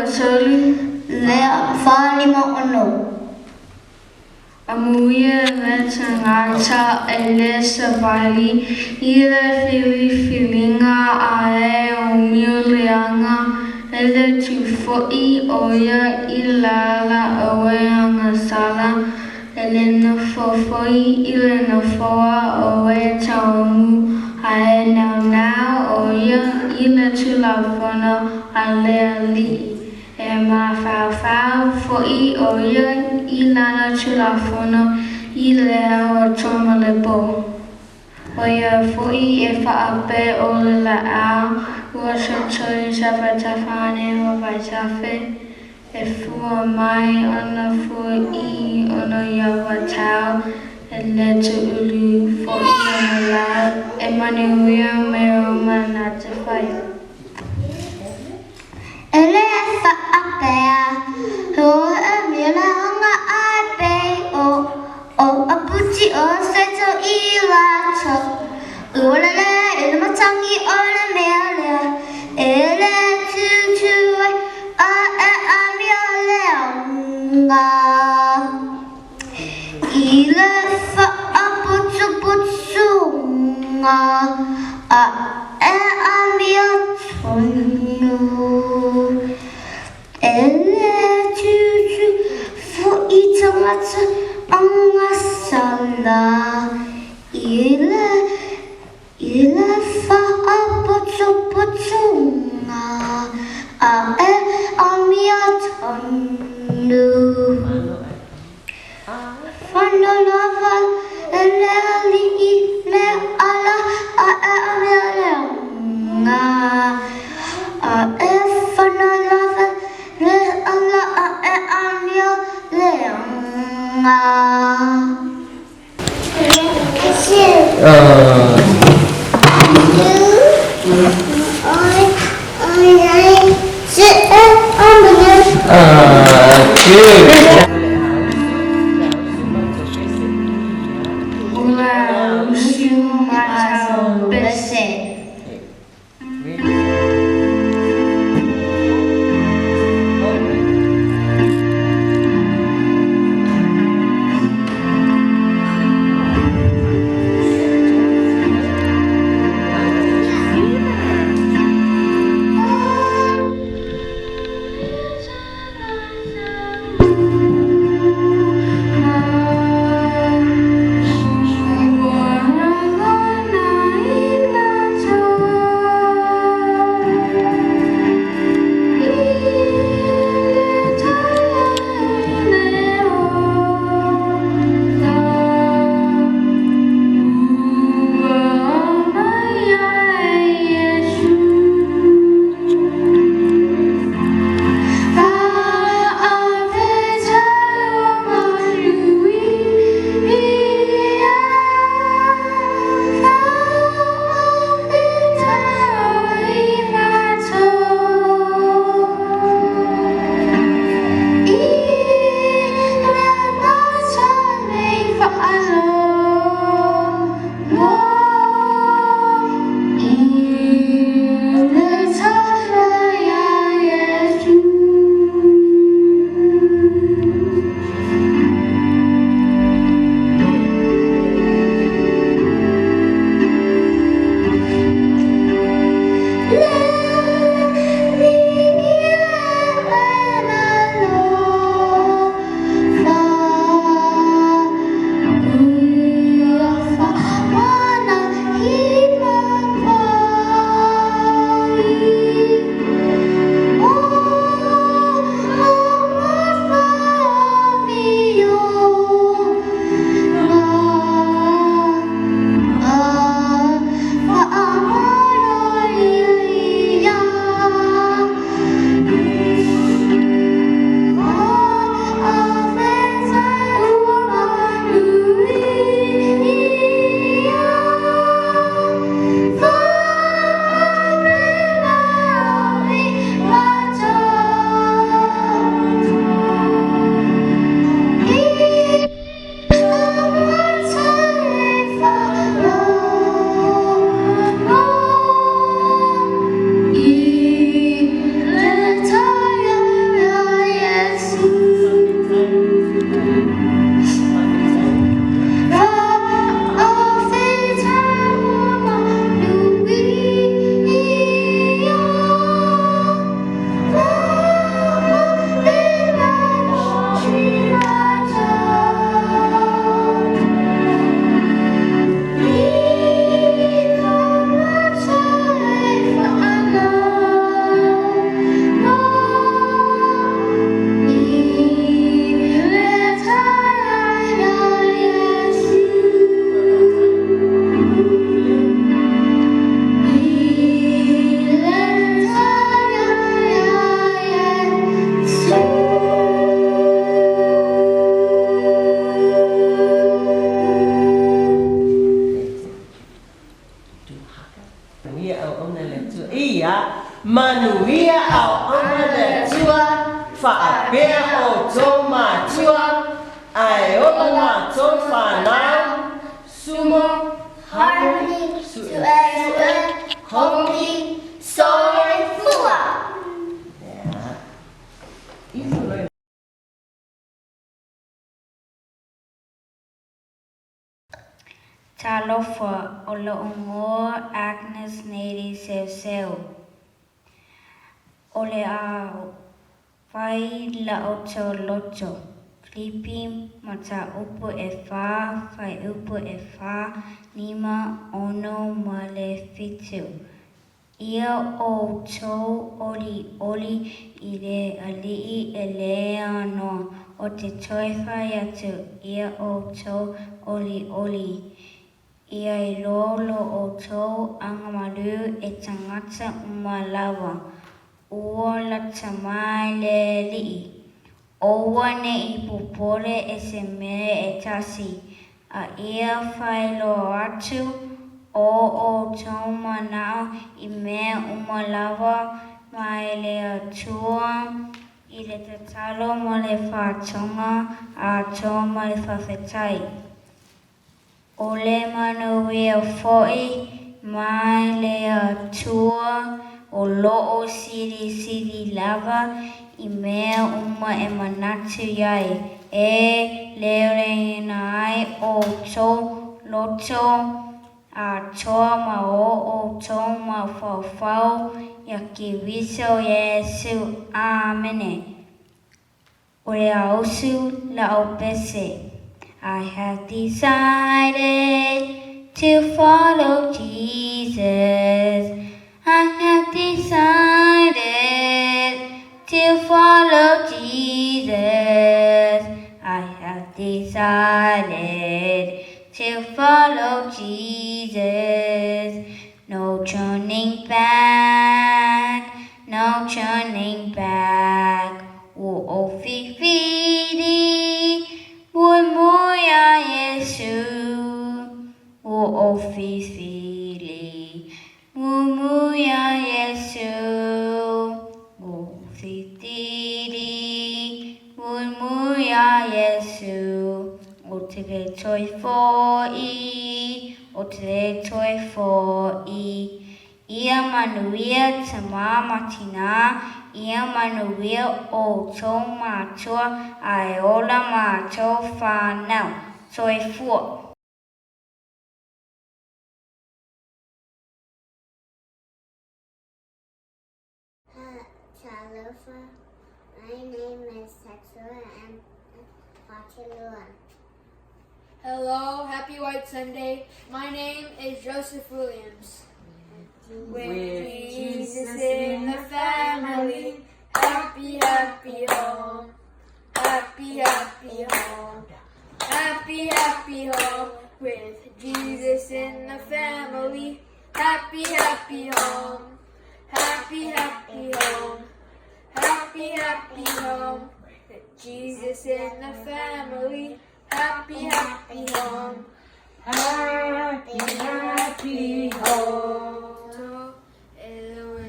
2 3. Lea 4 5 6. Amuia le tagata e le savali i le filifiliga a e omio leaga e le tufo'i o ia i le ala o e agasala e le nofo foi i le nofoa o e tauamu a e naunau o ia i le tulafono a le Alii e mafaufau foi o ia i lana tulafono i le ao atoa ma le pō. O ia foi e faapea o le laau ua totoi tafatafa ane o vaitafe, e fua mai ona fua i ona iawatau, e le tuulu foi ona lau, e manuia mea uma na te fai. E le whaapea, ho e mila nga ai pe o o a puti o se to i lato. Ua lele i le matangi o le mea lea, e le tutu ai a e amio leaga. I le whaaputuputunga a e amio tonu. E le tutu fo'i tagata agasala i le faaputuputuga a e amio tonu. Fano lava e le alii le ala a e amio leaga. A e fano lava le ala a e amio leaga. Cute. O le usu matau pese. Faapea outou matua, ae ola matou fanau, Sumo, Harmony, Su'esu'e, Hoki, Soifua! Talofa, o lo'u igoa Agnes Nady Seuseu. O le a fai la'u loto, Filipi mataupu e fā, fuaiupu e fā, lima, ono ma le fitu. Ia outou olioli i le Alii e le anoa, o te toe fai atu, ia outou olioli. Ia iloa lo outou agamalu e tagata uma lava, ua lata mai le Alii. Aua ne i popole e se mea e tasi, a ia faailoa atu o outou manao i mea uma lava mai le Atua i le tatalo ma le faatoga atoa ma le faafetai. O le manuia fo'i mai le Atua o lo'o silisili lava i mea uma e manatu ai, e leoleoina ai outou loto atoa ma o outou mafaufau iā Keriso Iesu. Amene. O le a usu la'u pese. I have decided to follow Jesus. I have decided to follow Jesus. I have decided to follow Jesus. No turning back, no turning back. Ua ou filifili, mulimuli ia Iesu. Ua ou filifili, mulimuli ia Iesu. Ua ou filifili, mulimuli ia Iesu. Ou te le toe fo'i, ou te le toe fo'i. Ia manuia tamā ma tinā, ia manuia outou matua a e ola matou whānau. Soifua. Talofa, my name is Satsua and Fatalua. Hello, happy White Sunday. My name is Joseph Williams. With Jesus in the family, happy, happy home. Happy, happy home. Happy, happy home. With Jesus in the family, happy, happy home. Happy, happy home. Happy, happy home. With Jesus in the family, happy, happy home. Happy, happy home. To e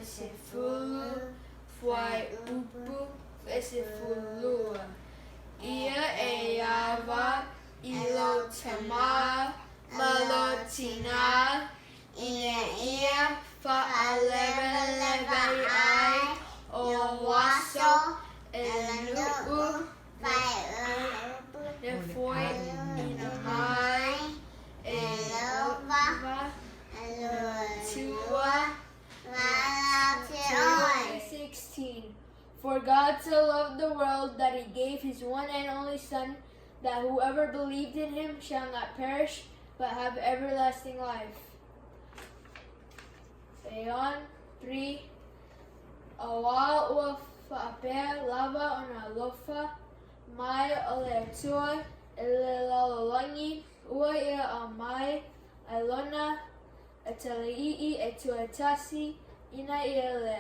sefulu fuaiupu e sefulua. Ia e ava i lou tamā ma lou tinā, ina ia fa'alevaleva ai o aso e le nu'u le fo'ina mai e Ieova le Atua. 16. For God so loved the world that he gave his one and only Son, that whoever believed in him shall not perish, but have everlasting life. John 3. Auā ua faapea lava ona alofa mai o le Atua i le lalolagi, ua ia aumai ai lona Atalii e tuatasi, ina ia le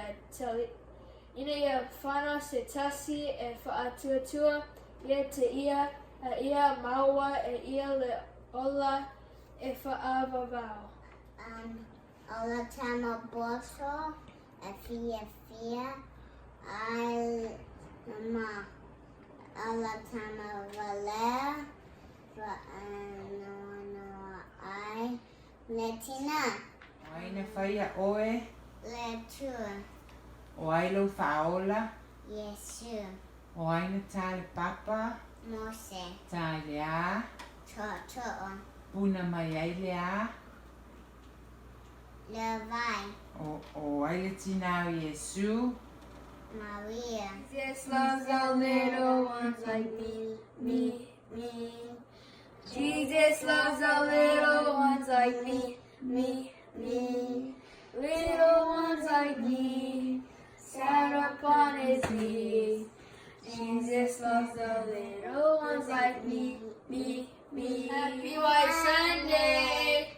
ina ia fano se tasi e faatuatua ia te ia, a ia maua e ia le ola e faavavau. Um, o le tama poto e fiafia ai ma. la tama valea faanoanoa ai le tina. O ai na faia oe? Le Atua. O ai lou faaola? Iesu. O ai na tā le papa? Mose. Tā i le a? Tootoo. Puna mai ai le a? Le vai. O ai le tina o Iesu? Maria. Jesus loves the little ones like me, me, me. Jesus loves the little ones like me, me, me. Little ones like me, sat upon his knee. Jesus loves the little ones like me, me, me. Happy White Sunday!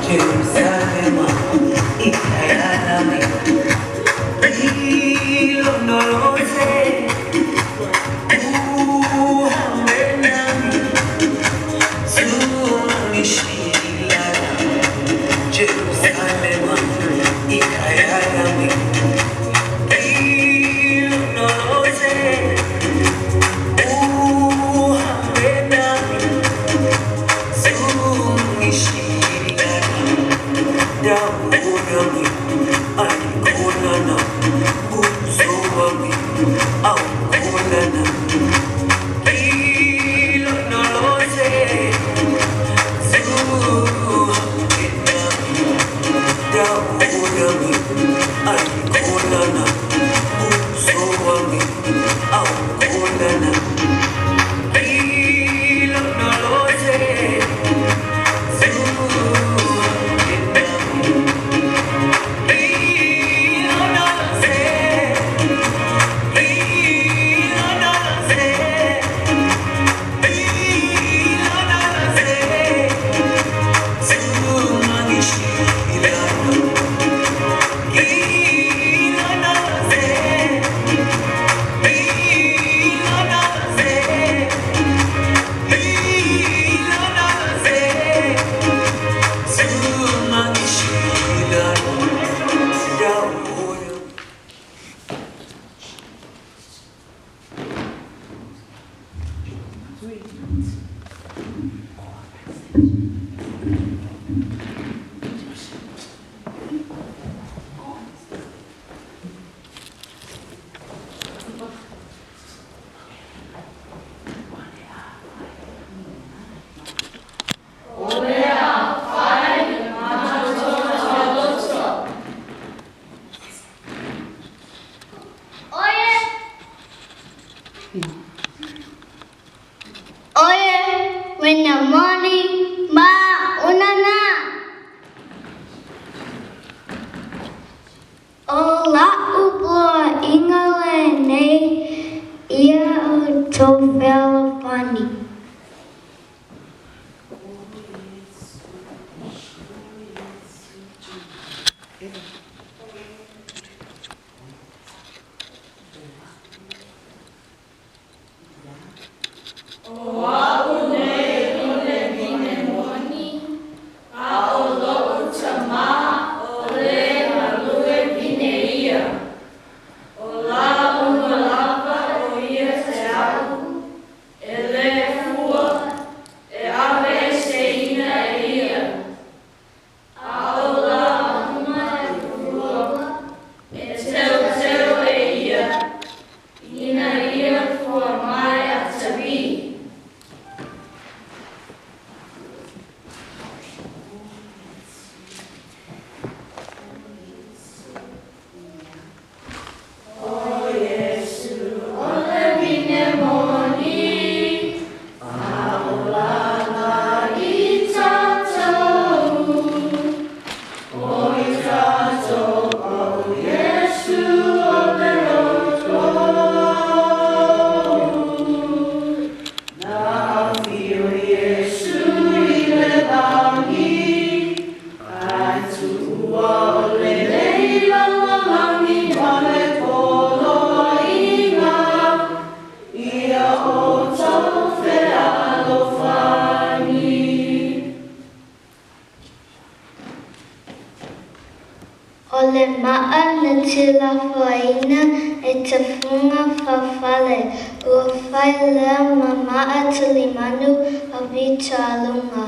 Jerusalema ikhaya lami ilondoloze uhambe nami zungishilana Jerusalema ikhaya lami ilondoloze uhambe nami zungishilana dawo yami ayikholana buso wami awukholana ilondoloze zuhambe nami dawo yami ayikholana buso wami awukholana ilondoloze zuhambe nami ilondoloze ilondoloze ilondoloze zungangishilana ilondoloze ilondoloze ilondoloze zungangishilana dawo yami. Oye! Oye, when the morning ma unana. O la upo ingale nei ia o tō fealofani. O a'u nei o le vine moni, a o lo'u tamā o le galue vine ia. O la uma lava o ia te a'u, e lē fua, e aveeseina e ia. A o la uma e O le maa na tuulafoaina e tafuga faufale, ua fai lea ma maa tulimanu o pitoaluga.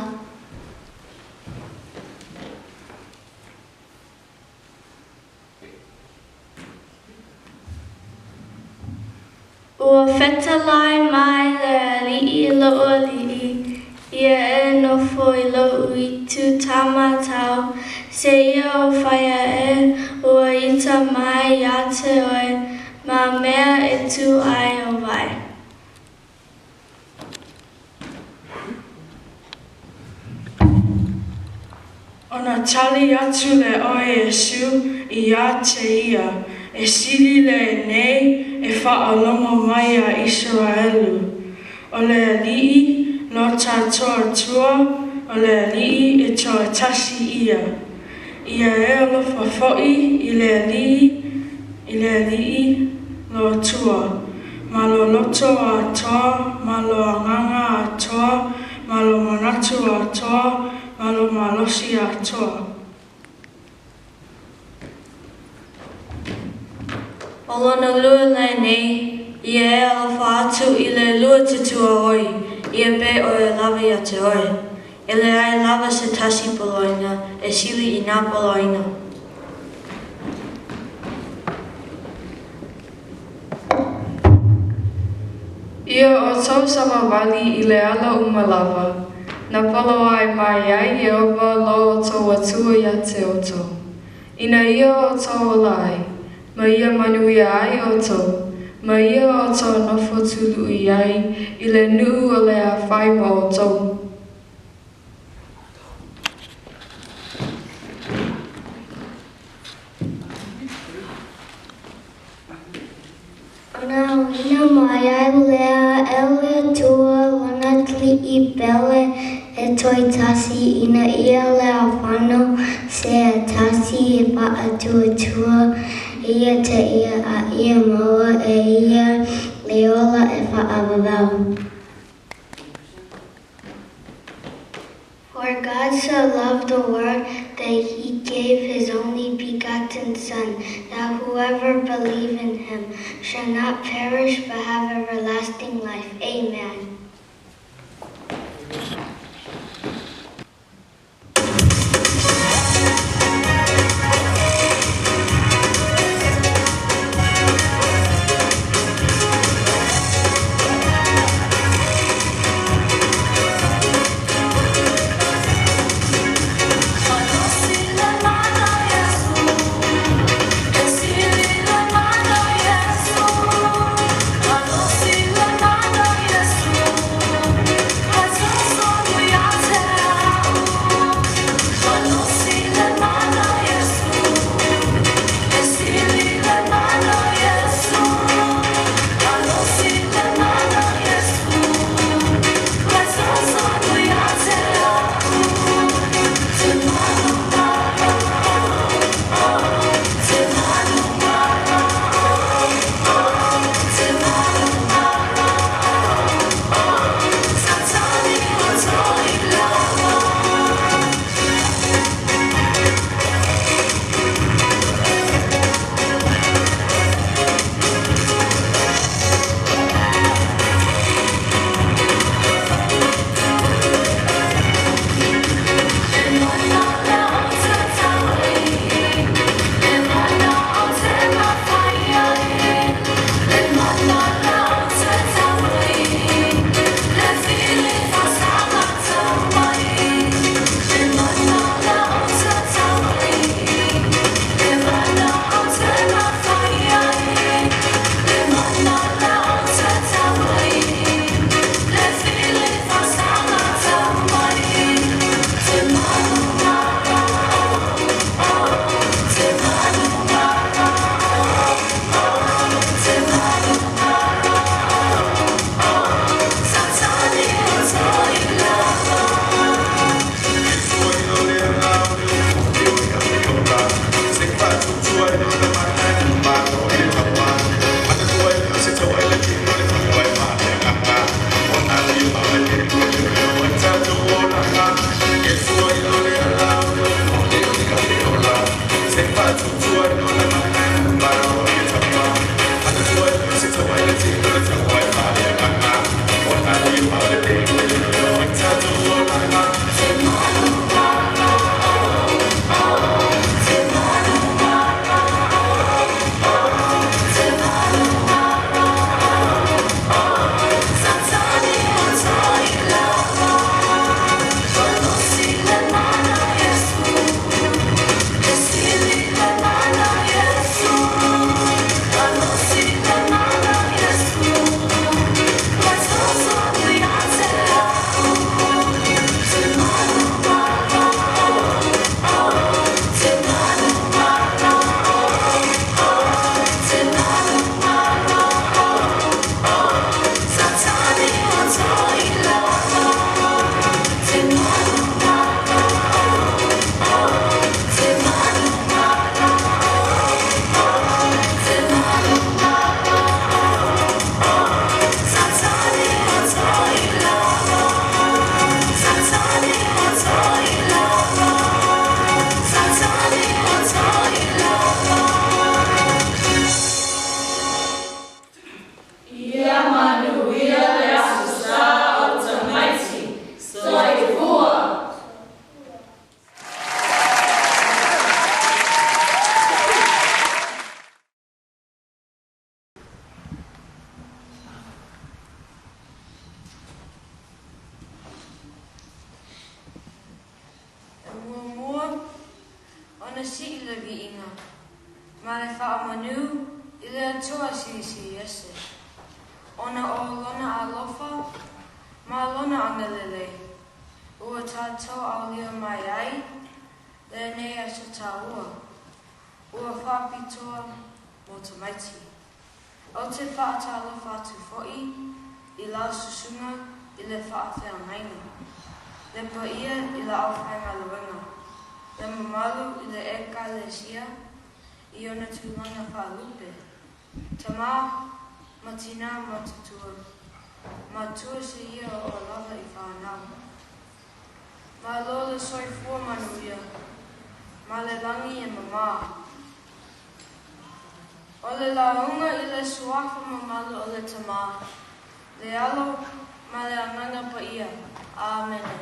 Ua fetalai mai le Alii i lou Alii, Ia e nofo i lou itu taumatau, seia ou fai ae ua ita mai ia te oe ma mea e tu ai ou vae. Ona tali atu lea o Iesu ia te ia, E sili lenei e fa'alogo mai iā Isaraelu. O le Alii lo tatou Atua, o le Alii e toatasi ia. Ia e alofa fo'i i le Alii, i le Alii lo Atua, ma lo loto atoa, ma lo agaga atoa, ma lo manatu atoa, ma lo malosi atoa. O lona lua lenei, ia e alofa atu i le luatutua oi, ia pei o e lava ia te oe. E leai lava se tasi poloaiga e sili i nā poloaiga. Ia outou savavali i le ala uma lava, na poloai mai ai Ieova lo outou Atua ia te outou, ina ia outou ola ai, ma ia manuia ai outou, ma ia outou nofo tuluʻi ai i le nuu o le a fai mo outou. Ona auina mai ai lea e le Atua lona Alii pele e toatasi, ina ia leofano se tasi e faatuatua ia te ia a ia maua e ia le ola e faavavau. For God so loved the world that he gave his only begotten Son, that whoever believe in him shall not perish but have everlasting life. Amen. E sili le mana o Iesu. ona sii le viiga ma le faamanu i le Atua Silisili Ese, ona o Lona alofa ma Lona agalelei ua tatou aulia mai ai lenei aso taua ua faapitoa mo tamaiti. Ou te faatalofa atu foi i lau susuga i le faafeagaiga, le paia i le aufaigaluega, le mamalu i le Ekalesia i ona tulaga faalupe, tama ma tinā matutua, matua seia oo lava i fanau. Malo le soifua manuia ma le lagi e mamā. O le lauga i le Suafa mamalu o le Tama, le Alo ma le Agaga Paia. Amene.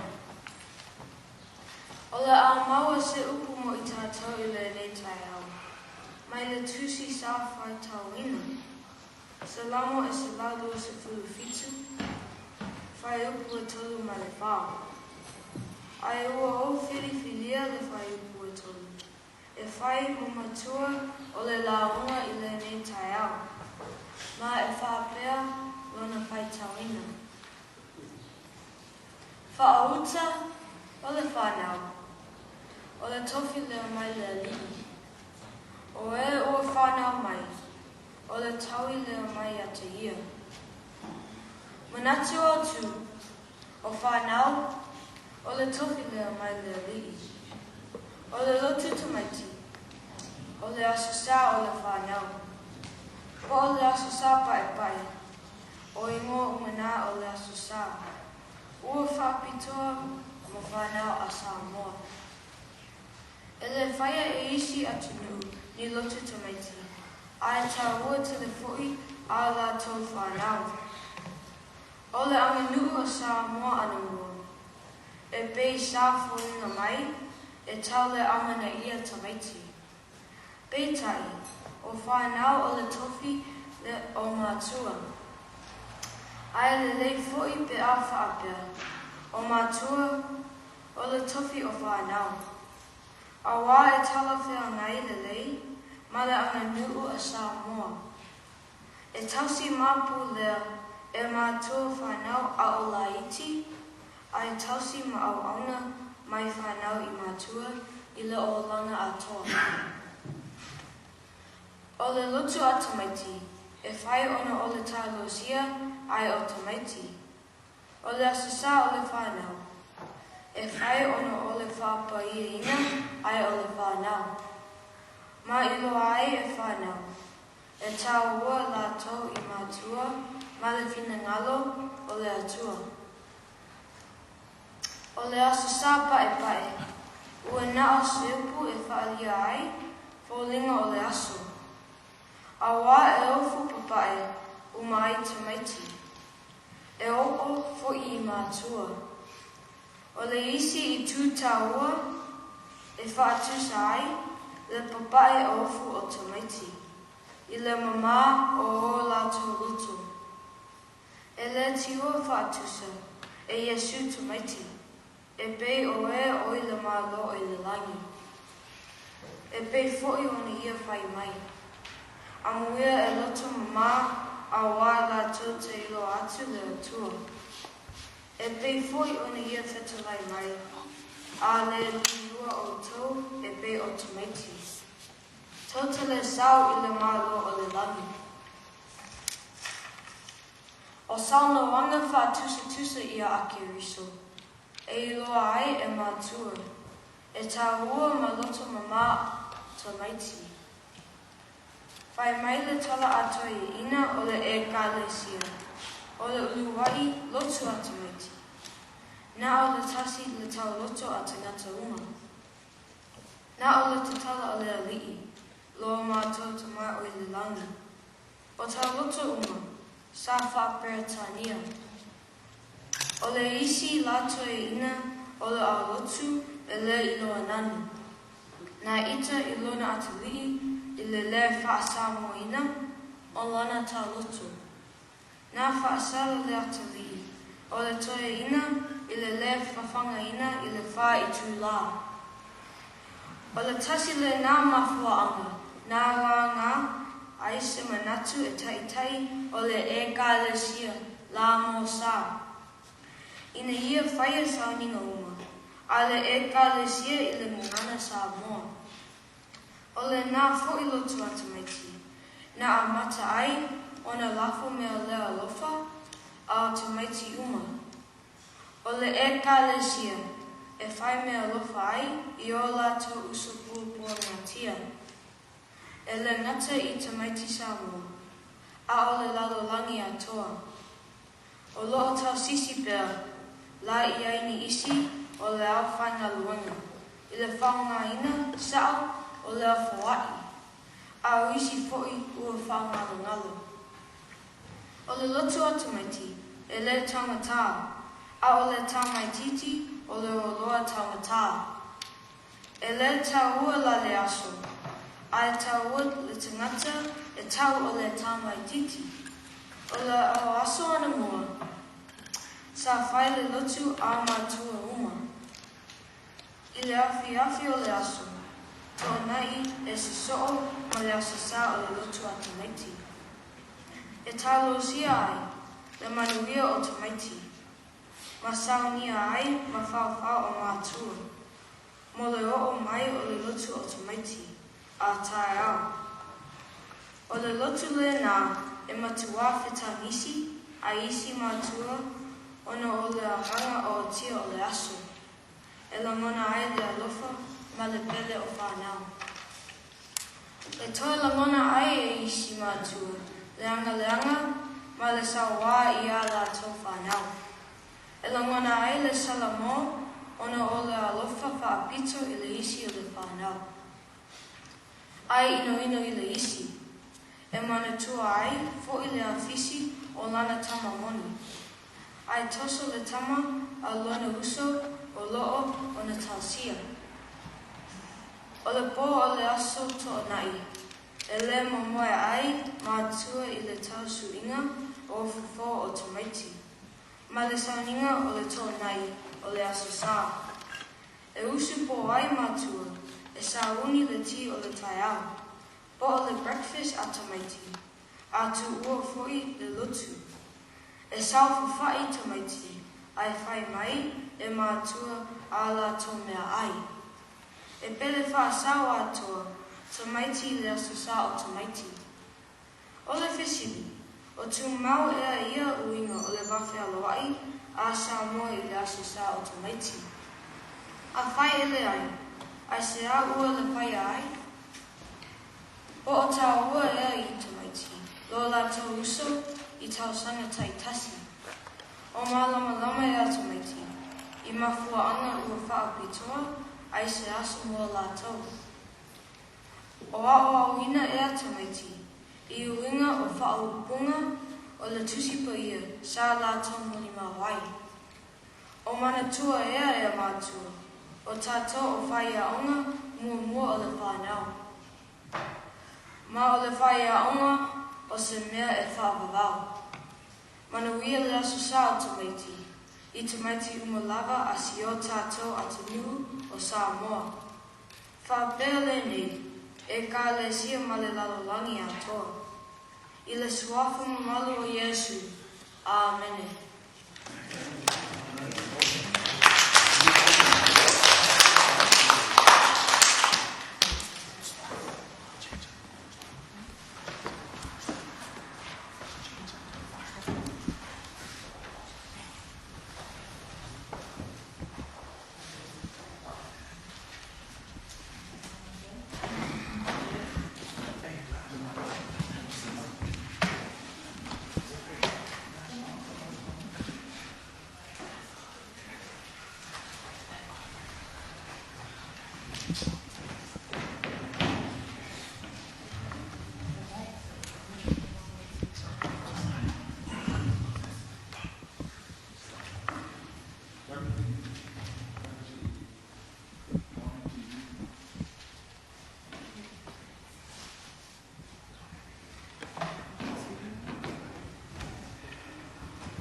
O le a maua se upu mo i tatou i lenei taeao, mai le Tusi Sa Faitauina, Salamo e 127, fuaiupu e 3 ma le 4. Ae ua ou filifilia le fuaiupu e 3, e fai mo matua o le lauga i lenei taeao, ma e faapea lona faitauina. Faauta o le fanau, o le tofi lea mai le Alii. O e ua fanau mai, o le taui lea mai ia te Ia. Manatu autu, o fanau, o le tofi lea mai le Alii. O le lotu tamaiti, o le aso sa o le fanau. Po o le aso sa paepae, o igoa uma na o le aso sa. Ua faapitoa mo fanau a Samoa. E le faia e isi atunuu ni lotu tamaiti, ae taua tele foi a latou fanau. O le aganuu a Samoa anamua, e pei sa foliga mai e tau le amanaia tamaiti. Peitai, o fanau o le tofi lea o matua. Ae lelei foi pe a faapea, o matua o le tofi o fanau. Auā e talafeagai lelei ma le aganuu a Samoa. E tausi mapu lea e matua fanau a o laiti, a e tausi ma auauna mai fanau i matua i le olaga atoa. O le lotu a tamaiti, e fai ona o le talosia ai o tamaiti. O le aso sa o le fanau, e fai ona o le faapaiaina ai o le fanau. Ma iloa ai e fanau, e taua latou i matua ma le finagalo o le Atua. O le aso sa paepae, ua na o se upu e faaalia ai foliga o le aso. Auā e ofu papae uma ai tamaiti, e oo foi i matua. O le isi itu taua e faatusa ai le papae ofu o tamaiti i le mamā o o latou loto. E le tiua faatusa e Iesū tamaiti, e pei o e o i le Malo o i le lagi. E pei foi ona ia fai mai. Amuia e loto mamā auā latou te iloa atu le Atua. E pei foi ona ia fetalai mai, A le liua outou e pei o tamaiti. Tou te le sau i le Malo o le lagi. O saunoaga faatusatusa ia a Keriso, e iloa ai e matua, e taua ma loto mamā tamaiti. Fai mai le tala a toeaiina o le Ekalesia, o le uluai lotu a tamaiti. Na o le tasi le tauloto a tagata uma. Na o le tatala a le Alii, lo matou Tama o i le lagi. O tauloto uma, sa faa-Peretania. O le isi la toeaina o le aulotu e le iloa nani. Na ita i lona atalii i le le faasamoaina o lana tauloto. Na faasala le atalii o le toeaina i le le fafagaina i le fa itulā. O le tasi lenā mafuaaga na laga ai se manatu e taitai o le Ekalesia la mo sa, ina ia faia sauniga uma a le Ekalesia i le gagana Samoa. O lenā foʻi lotu a tamaiti na amata ai ona lafo mea le alofa a o tamaiti uma. O le Ekalesia e fai mea alofa ai i o latou uso puapuagatia, e le gata i tamaiti Samoa, a o le lalolagi atoa. O loo tausisi pea la i ai ni isi o le aufaigaluega i le faaaogaina sao o le ofoaʻi, a o isi foʻi ua faagalogalo. O le lotu a tamaiti, e lē taugatā, a o le tamaitiiti o le oloa taugatā. E lē taua la le aso, a e taua le tagata e tau o le tamaitiiti. O le o aso anamua, sa fai le lotu a matua uma. I le afiafi o le aso Toonai e sosoo ma le Aso Sa o le lotu a tamaiti. E talosia ai le manuia o tamaiti, ma saunia ai ma faofao o matua, mo le oo mai o le lotu o tamaiti a taeao. O le lotu lenā e matuā fetagisi ai isi matua ona o le agaga ootia o le aso, e lagona ai le alofa ma le pele o fanau. E toe lagona ai e isi matua le agaleaga ma le sauā i a latou fanau. E lagona ai le salamo ona o le alofa faapito i le isi o le fanau. Ai inoino i le isi. E manatua ai foʻi le afisi o lana tama moni. Ae toso le tama a lona uso o loo ona tausia. O le pō o le aso Toonai, e lē momoe ai matua i le tausuiga o fofo o tamaiti, ma le sauniga o le Toonai o le Aso Sa. E usu pō ai matua e sauni le ti o le taeao, po o le breakfast a tamaiti, a tuua foʻi le lotu. E saofafai tamaiti ae fai mai e matua a latou meaai. E pele faasao atoa tamaiti i le Aso Sa o tamaiti. O le fesili, o tumau ea ia uiga o le vafealoai a Samoa i le Aso Sa o tamaiti? Afai e leai, aisea ua le paia ai? Po o taua ea i tamaiti lo latou uso i tausaga taitasi? O malamalama ea tamaiti i mafuaaga ua faapitoa ai se aso mo latou? O aoaoina ea tamaiti i uiga o faaupuga o le Tusi Paia sa latou molimau ai? O manatua ea e matua, o tatou o faiaoga muamua o le fanau. Ma o le faiaoga o se mea e faavavau. Manuia le Aso Sa o tamaiti, i tamaiti uma lava a si o tatou atunuu o Samoa. Faapea lenei Ekalesia ma le lalolagi atoa. I le Suafa mamalu o Iesu. Amene.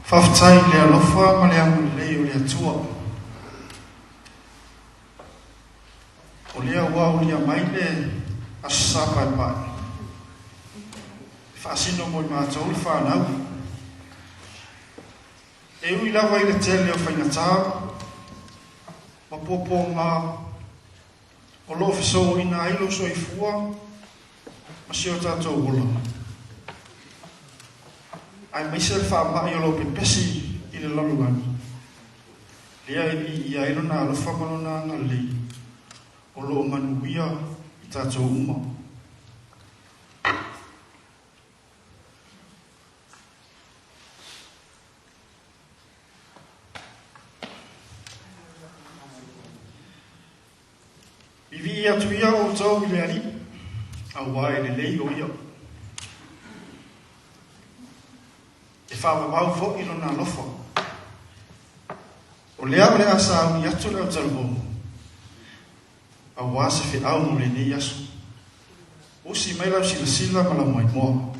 Faafetai i le alofa ma le agalelei o le Atua. O lea ua aulia mai le Aso Sa Paepae e faasino mo i matou le fanau. E ui lava i le tele o faigata ma puapuaga o lo o fesouaina ai lou soifua ma si o tatou ola, aemaise le faamai o lo o pepesi i le lalolagi, lea e viia ai Lona alofa ma Lona agalelei o lo o manuia i tatou uma. Vivii atu ia outou i le Alii, auā e lelei o ia. E faavavau foi lona alofa. O lea o le a sauni atu le autalavou, auā se feau mo lenei aso. Usi mai lau silasila ma lau maimoa.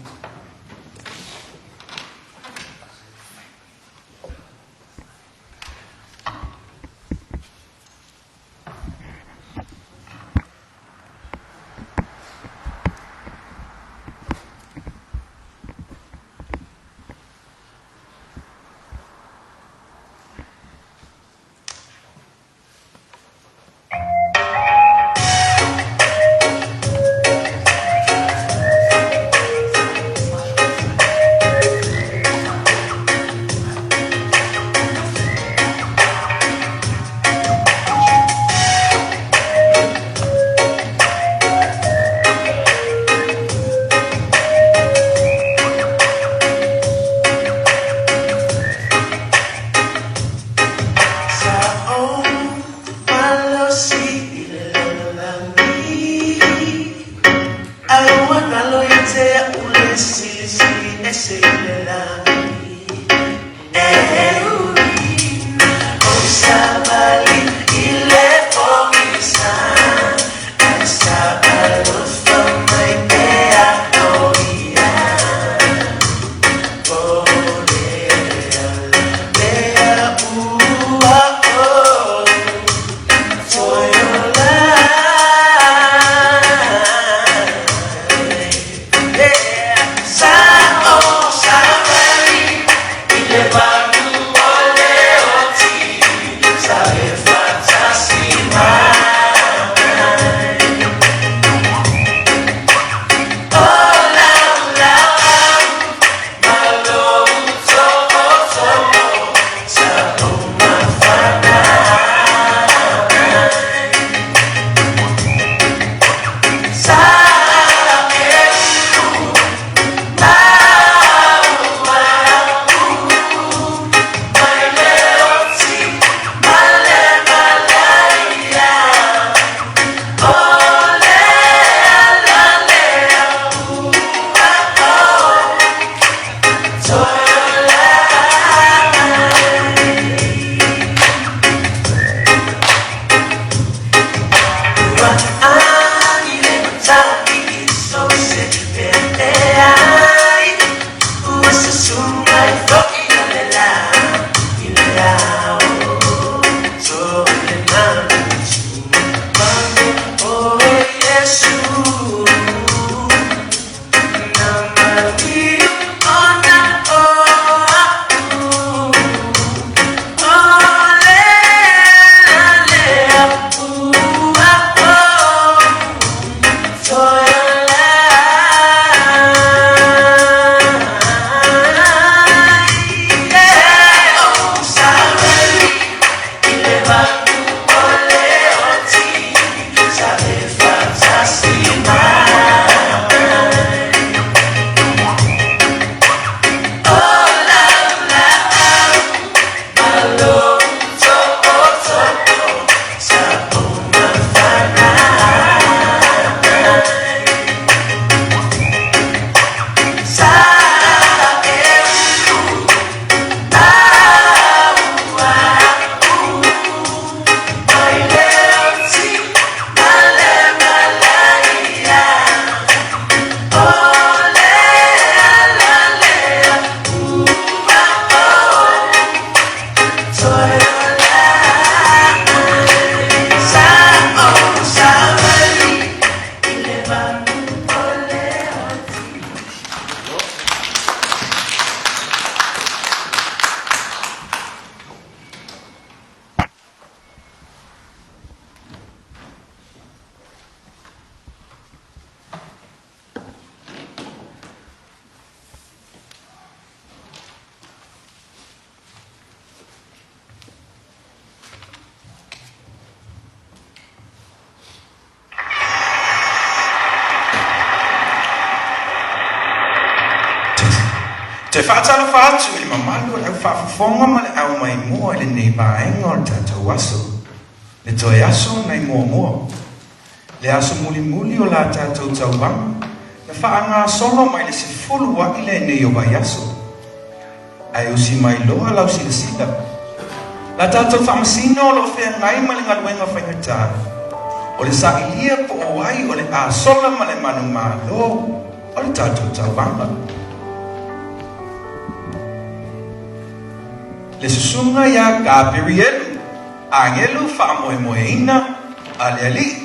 Te faatalofa atu i le mamalu o le au faafofoga ma le au maimoa i lenei vaega o le tatou aso, le toe aso nai muamua, le aso mulimuli o la tatou tauvaga na faagasolo mai le 10 aʻi lenei o vaiaso. Ae usi mai loa lau silasila. La tatou faamasino o lo o feagai ma le galuega faigata, o le sailia po o ai o le a sola ma le manumalo o le tatou tauvaga. Le susuga iā Gaberielu, agelu faamoemoeina a le Alii.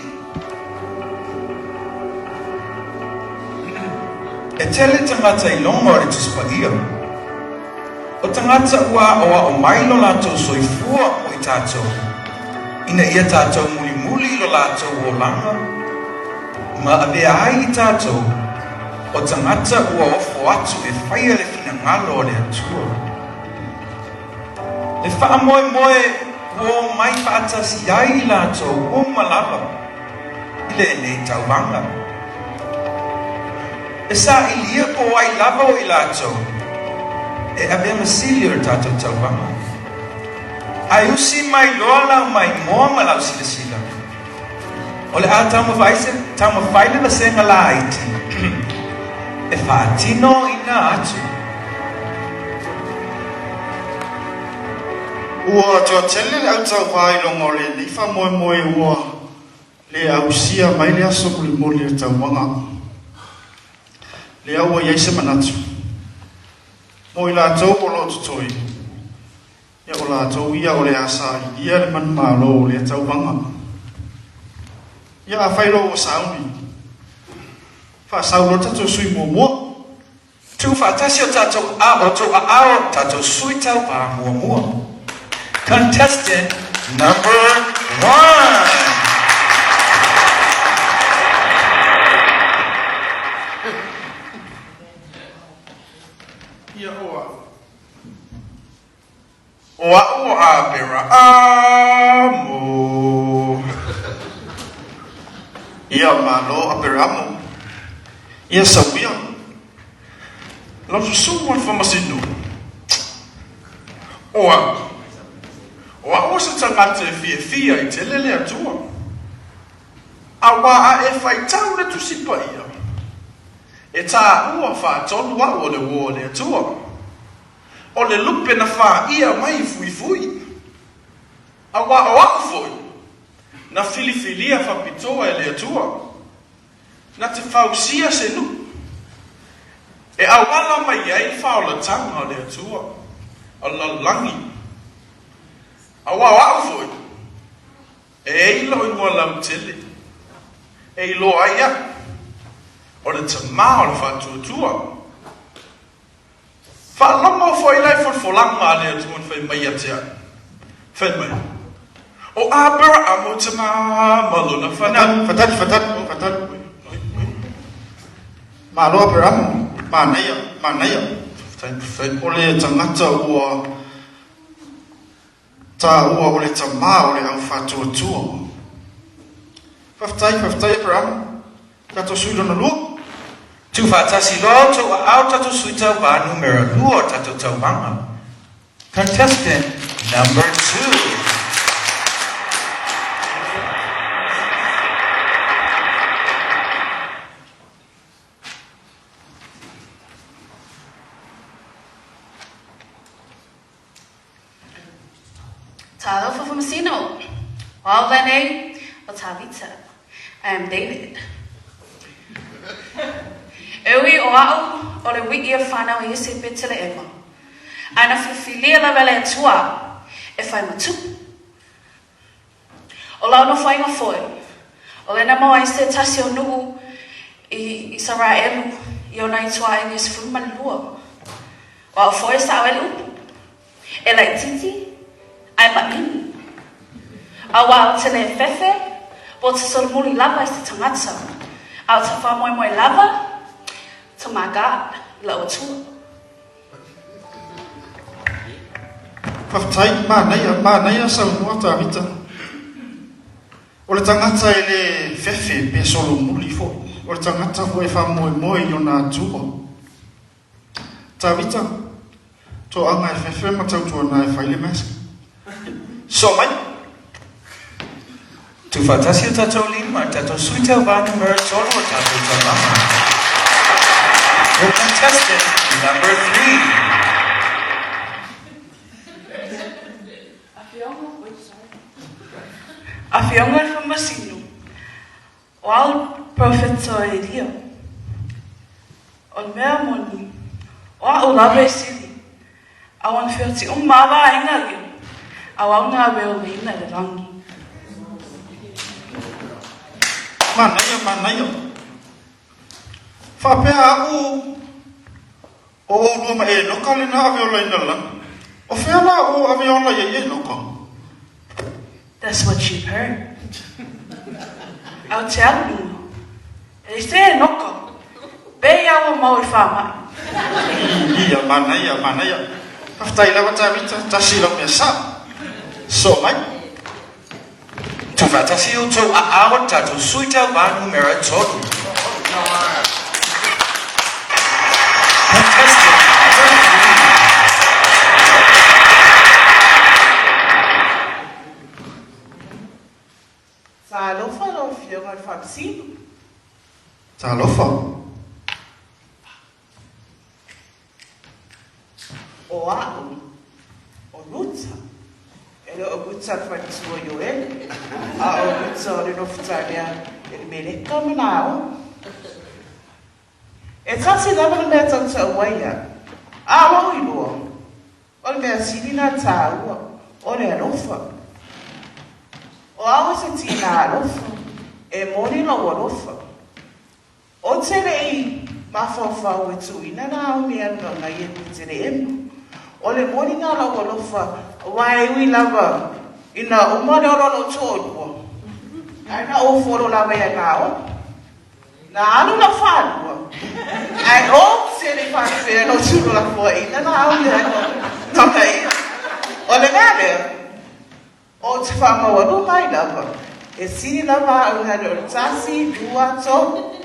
E tele tagata i loga o le Tusi Paia. O tagata ua aʻoaʻo mai lo latou soifua mo i tatou, ina ia tatou mulimuli i lo latou olaga, ma avea ai i tatou o tagata ua ofo atu e faia le finagalo o le Atua. Le faamoemoe ua omai faatasi ai i latou uma lava i lenei tauvaga. E sailia po o ai lava o i latou e avea ma sili o le tatou tauvaga. Ae usi mai loa lau maimoa ma lau silasila, o le a taumafai le vasega laiti e faatinoina atu. Ua toatele le autauvā i luga o lenei faamoemoe ua le ausia mai le aso mulimuli o le tauaga. Lea ua i ai se manatu mo i latou o lo o totoe, ia o latou ia o le a sailia le manumalo o lea tauvaga. Ia afai loa ua sauni, faasau loa le tatou sui muamua. Tuufaatasi o tatou a o tou aao tatou sui tauvā muamua. Contestant number one. Ia o au. O a'u o Aperaamu. Ia malo Aperaamu. Ia sauia. Lau susu ma le faamasino. O a'u. O a'u o se tagata e fiafia i tele le Atua. Auā a e faitau le Tusi Paia, e tāua faatonu a'u o le uō o le Atua. O le lupe na fāia mai i fuifui. Auā o a'u foi, na filifilia fapitoa e le Atua, na te fausia se nuʻu, e auala mai ai faolataga o le Atua o le lalolagi. Auā o a'u foi, e ai lou igoa lautele, e iloa ai a'u, o le tamā o le faatuatua. Faalogo foi la i folafolaga a le Atua na fai mai ia te au, fai mai, O Aperahama o tamā ma lona fanau. Fatali, fatali, fatali. Malo Aperahama, manaia, manaia. Faafetai. O le tagata ua taua o le tamā o le au faatuatua. Faafetai, faafetai Aperahama. Tatou sui lona lua. Tuufaatasi loa outou aao tatou sui tauvā numera lua o tatou tauvaga. Contestant number two. Talofa Faamasino. O au lenei o Tavita. I am David. E ui o a'u o le uiʻi o le whanau a Iese i Peteleema. Ae na filifilia lava e le Atua a'u e whai ma tupu. O lau nofoaiga foi, o lena mau ai se tasi o nuʻu i Isaraelu i ona ituaiga e 12. O a'u foi e sa'o ai le upu, E laitiiti, ae maʻini. Auā o te le fefe, po te solomuli lava i se tagata, a o te faamoemoe lava to my God, i la'u Atua. Faafetai, manaia, manaia saunoa Tavita. O le tagata e le fefe pe solomuli foi, o le tagata foi e faamoemoe i ona Atua. Tavita, toaga e fefe ma tautuana e fai le mask. Soo mai! Tuufaatasi o tatou lima, tatou sui tauvā numera tolu o tatou tauvaga. For contestant number three. Afioga, wait, sorry. Afioga i le Faamasino, o au le Perofeta o Elia. O le mea moni, o a'u lava e sili, a ua na feoti uma a vaega ia, a o au na aweaweina i le lagi. Manaia, manaia. Faapea a'u o ʻolua ma Enoka lena ave ola i le lagi. O fea la o ave ola i ai Enoka? That's what you've heard. Au te alu luga. E leai se Enoka. Pei a ua mau i le faamai. Ia, manaia, manaia. Faafetai lava Tavita, tasi lau mea sao. Soo mai. Tuufaatasi outou aao o tatou sui tauvā numera tolu. Contestant number three. Talofa lau Afioga i le Faamasino. Talofa. O a'u, o Ruta, e le o Ruta le faletua Ioele, a o Ruta o le Nofutalia Elimeleka ma Naomi. E tasi lava le mea tautau ai au, a o lou iloa, o le mea sili na tāua, o le alofa. O au e se tina alofa, e moni lou alofa. Ou te le i mafaufau e tuuina la au mea nona i e Petereema. O le moni na lou alofa, aua e ui lava ina uma le ola o lou toalua, ae na ou folo lava ia Naomi. Na alu lau falua, ae ou te le i faapea na ou tuulafoaiina la au mea nona ia. O le mea lea, Ou te faamaualuga ai lava, e sili lava a'u nai lo le tasi, lua, tolu.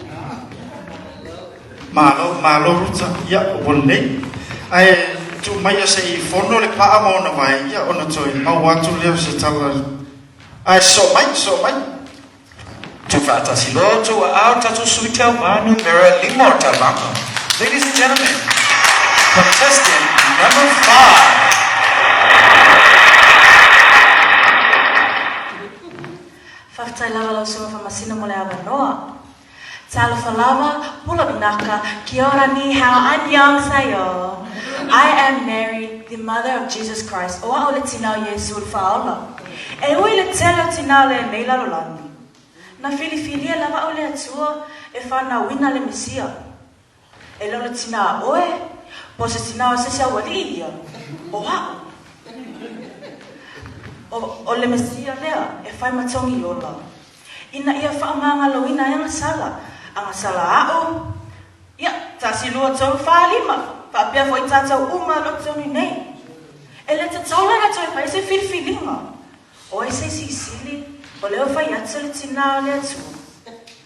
Malo, malo Ruta, ia, ua lelei. Ae tuu maia se i fono le paa ma ona vae, ia, ona toe maua atu lea o se tala. Ae soo mai, soo mai. Tuufaatasi loa outou aao tatou sui tauvā numera lima o tauvaga. Ladies and gentlemen, contestant number five. Faafetai lava lau Susuga Faamasino mo le avanoa. Talofa lava, pula vinaka, kia ora ni hao, annyeonghaseyo. I am Mary, the mother of Jesus Christ, o a'u le tina o Iesu le Faaola. E ui le tele o tina o lenei lalolagi. Na filifilia lava a'u le Atua e fanauina le Mesia. E le o le tina a oe, po o se tina o se isi aualii ia, o a'u. O, o le Mesia lea e fai ma togi ola. Ina ia faamagaloina ai agasala, agasala a'u, ia, tasi, lua, tolu, fa, lima, faapea foi tatou uma o lo tonu nei. E le tatau la ona toe fai se filifiliga, o ai se isi sili, o lea ua fai atu le tina o le Atua.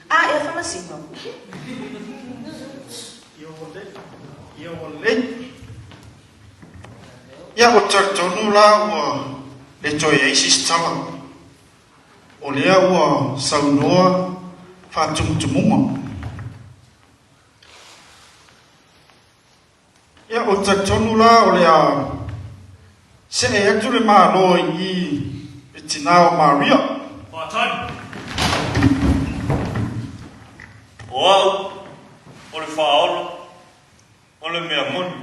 A ea Faamasino. Ia ua lei, ia ua lei. Ia ua talitonu la ua le toe i ai se isi tala. O lea ua saunoa faatumutumuga. Ia, ou te talitonu la o le a see atu le Malo i i le tinā o Maria. Faatali. O au, o le Faaola, o le mea moni.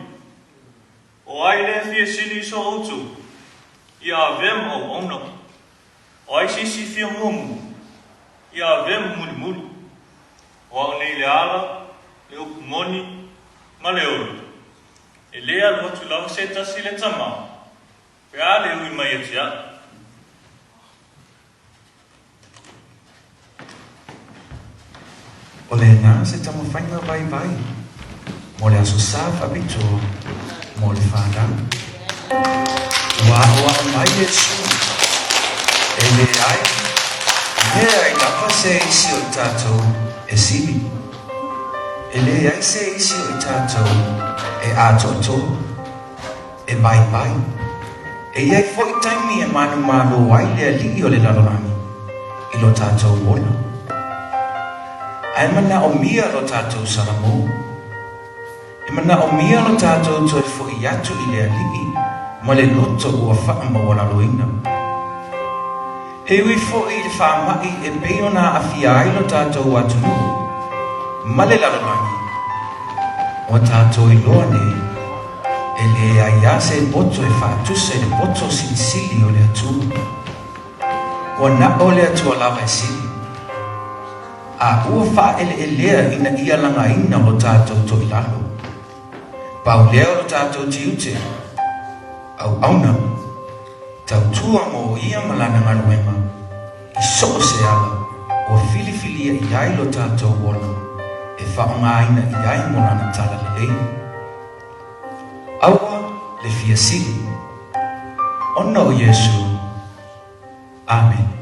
O ai lea fia sili i so outou, ia avea ma auauna. O ai se isi fia muamua, ia avea ma mulimuli. O au nei le ala, le upu moni, ma le ola. E lē alu atu lava se tasi i le Tamā, pe a le ui mai ia te a'u. O lena se taumafaiga vaivai mo le Aso Sa faapitoa mo le fanau. Ua aʻoaʻo mai Iesū, e leai leai lava se isi o tatou e sili. E leai se isi o i tatou e atoatoa, e vaivai. E i ai foi taimi e manumalo ai le alii o le lalolagi i lo tatou ola. Ae manaomia lo tatou salamo. E manaomia lo tatou toe foʻi atu i le Alii ma le loto ua faamaualaloina. E ui foi i le faamaʻi e pei ona aafia ai lo tatou atunuu ma le lalolagi, ua tatou iloa nei, e leai lava se poto e faatusa i le poto silisili o le Atua. Ua na o le Atua lava e sili. A ua faaeleelea ina ia lagaina lo tatou toilalo. Pau lea o lo tatou tiute, auauna, tautua mo ia ma lana galuega i so o se ala ua filifilia i ai lo tatou ola e faaaogaina i ai mo lana talalelei. Aua le fia sili. Ona o Iesu. Amene.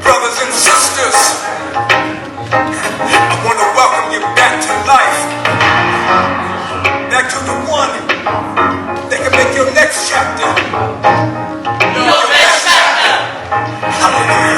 Brothers and sisters, I want to welcome you back to life. Back to the one that can make your next chapter your best chapter. Hallelujah.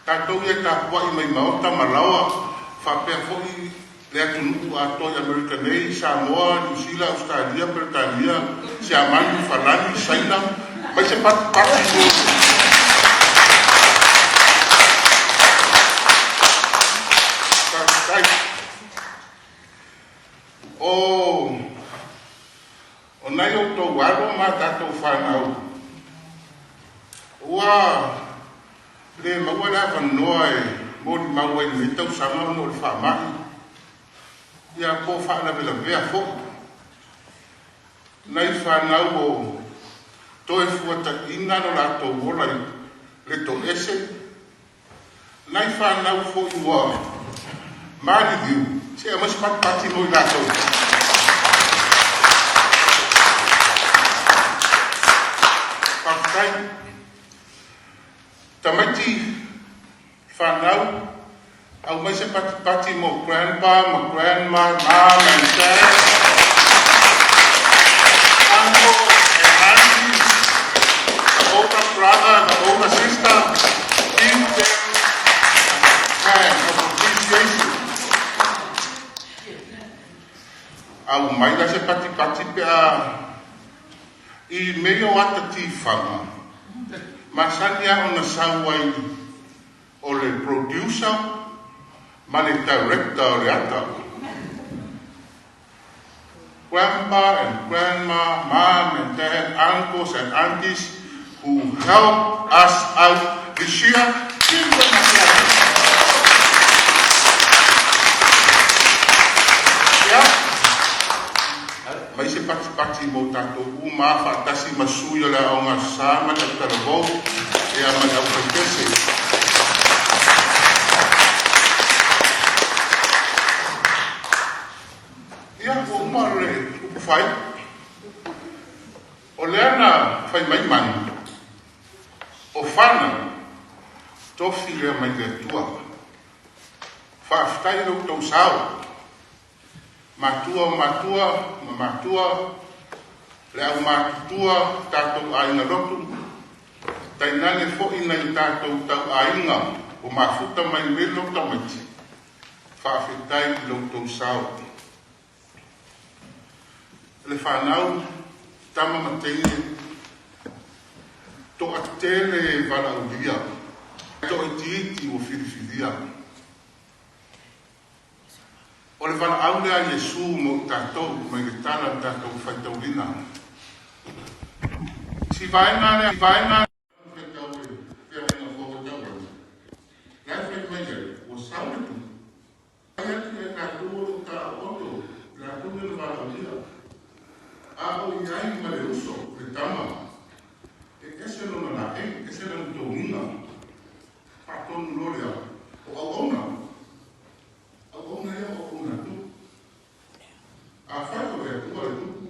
Tatou ia e tapua'i mai maota ma laoa, faapea fo'i le atunuu atoa i Amerika nei, Samoa, Niu Sila, Ausetalia, Peretania, Siamani, Falani, Saina, mai se patipati mo Faafetai. O o nai outou alo ma tatou fanau, ua le maua le avanoa e molimau ai i lenei tausaga ona o le faamai, ia po o faalavelavea foi. Nai fanau o toe fuataina lo latou ola i le toese, nai fanau foi ua maliliu, se aumai se patipati mo i latou. Faafetai. Tamaiti fanau, aumai se patipati mo grandpa ma grandma, mom and dad, uncle and aunties, the older brother, the older sister. Give them hand of appreciation. Aumai la se patipati pe a i mea o ata tifaga, masani lava ona sau ai o le producer ma le director o le ata. Grandpa and grandma, mom and dad, uncles and aunties who help us out this year, give them a clap. Ia, mai se patipati mo tatou uma faatasi ma sui o le Aoga Sa ma le Autalavou ia ma le Aufaitese. Ia, ua uma le upu fai. O lea na fai mai manu, o fana, tofi lea mai le Atua. Faafetai i lo outou sao. Matua o matua ma matua, le aumatutua, tatou aiga lotu, tainane fo'i nai tatou tauaiga ua mafuta mai nei lou tamaiti, faafetai i lo outou sao. Le fanau, tama ma teine, toatele e valaaulia, toaitiiti ua filifilia. O le valaau lea a Iesu mo i tatou mai le tala a le tatou faitauina. Si vaega lea, si vaega faitau e feagaiga fou e tau ai, la e fai mai ai, ua sau le tupu, ai atu ia i latou o lo o taaoto, latou lea na valaaulia, a o i ai ma le uso, le tama, e ese lona laei, ese lana togiga, faatonu loa lea, o auauna. Auauna ia o auauna a Tupu. Afai o le Atua le Tupu,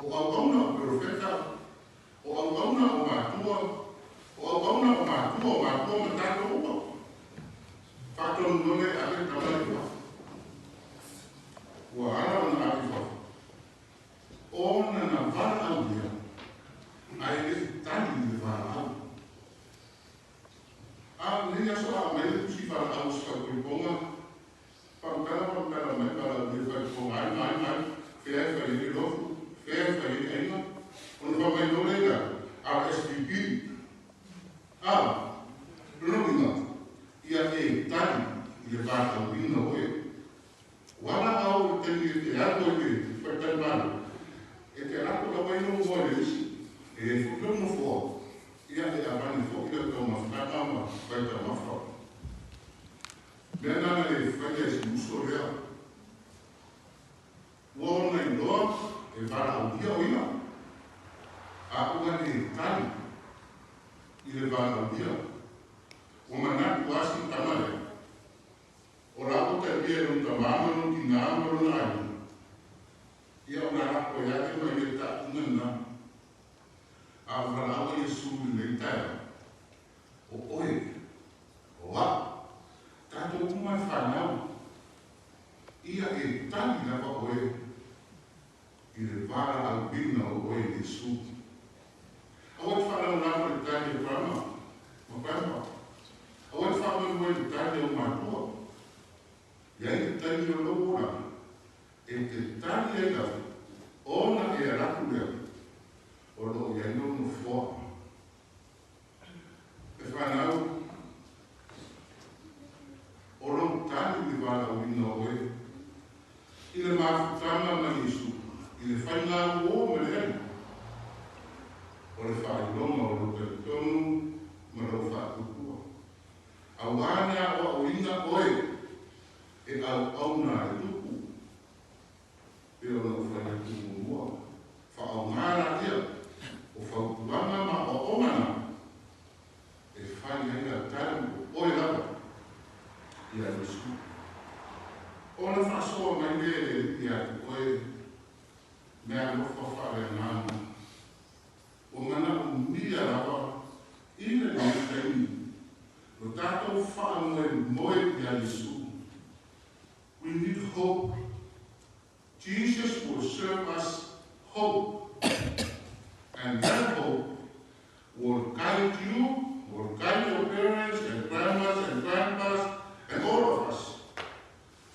o auauna o perofeta, o auauna o matua, o auauna o matua o matua ma tatou uma. Faatonu loa lea e ave le tama lea i fafo. Ua ala ona ave i fafo, ona na valaaulia, ae le i tali i le valaau. A o lenei aso a aumai le tusi valaau o se falepuipoga, faamatala faamatala mai valaaulia falepuipoga ai ma ai ma ai, fea e fai ai le lofu, fea e fai ai le aiga, ona faamai loa lea i le RSVP. A, lona uiga, ia e tali i le valaauina o oe. Ua ala au i le taimi e te alu ai i le faletalimalo, e te lako lava ai lou moe i le isi, e i ai foi lou nofoa, ia e avane foi lau taumafataga ma vaitaumafa. Mea na na le faia e si uso lea. Ua ona iloa e valaaulia o ia, a ua le tali i le valaaulia. Ua manatu lava si tama lea, O la ua talia e lona tamā ma lona tinā ma lona aiga, ia ona lako ai lea ma ia le taʻuga lena. A o valaau a Iesū i lenei taeao, o oe, o a'u, tatou uma e fanau, ia e tali lava oe i le valaauina o oe e Iesū. Aua e te faalagolago i le tali a Grandma ma Grandpa. faasoa mai lea e le Alii ia te oe mea alofa faaleagaga ua manaomia lava i lenei taimi lo tatou faamoemoe iā Iesu. We need hope. Jesus will serve us hope. And that hope will guide you, will guide your parents and grandmas and grandpas and all of us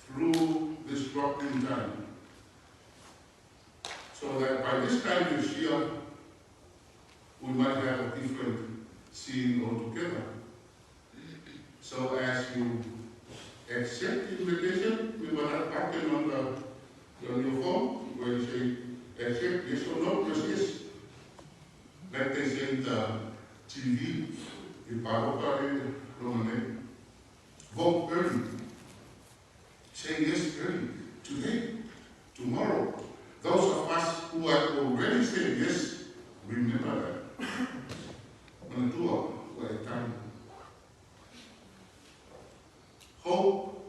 through this troubling time. So that by this time this year, we might have a different scene altogether. So as you accept the invitation, we will have button on your phone where you say accept yes or no, just yes. Like they say in the TV, i paloka le lomane. Vote early. Say yes early. Today, tomorrow. Those of us who have already said yes, remember that. Manatua, ua e tali. Hope,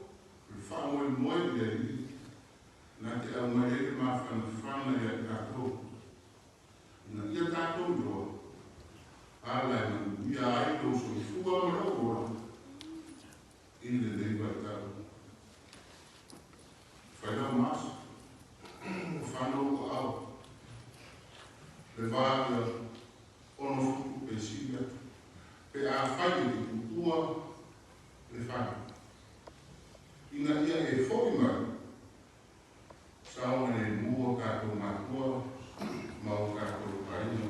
le faamoemoe i le Alii, na te aumai ai le mafanafana ia i tatou. Ina ia tatou iloa, ala e manuia ai lou soifua ma lou ola i lenei vaitau. Fai lau maso, o fanau o aao, le va ia 6 futu pe sili atu, pe afai e te tutua le fale. Ina ia e fo'i mai, saogalemu o tatou matua ma o tatou aiga.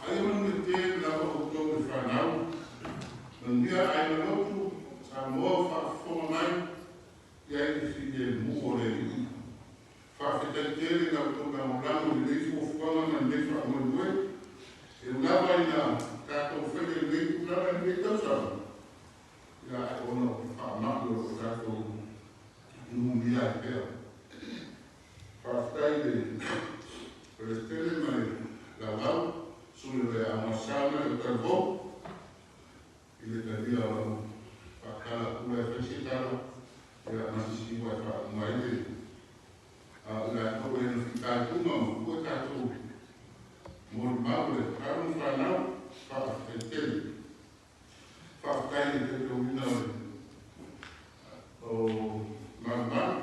Aia manuia tele lava outou le fanau, manuia aiga lotu, Samoa o faafofoga mai, i ai le filemu o le Alii. Faafetai tele i la outou lagolago i lenei fuafuaga ma lenei faamoemoe. E ui lava ina tatou faia i lenei tulaga i lenei tausaga, ia ae ona o le faamai o lo o tatou numia ai pea. Faafetai i le Peresetene ma le Laulau, sui o le Aoga Sa ma le Talavou i le talia o lau faatala pula e fai se tala, ia ma se siua e faauma ai le a o latou e na fitaituga ma fua tatou molimau le alo ma fanau. Faafetai tele. Faafetai i le taitauina o le o Malumalu,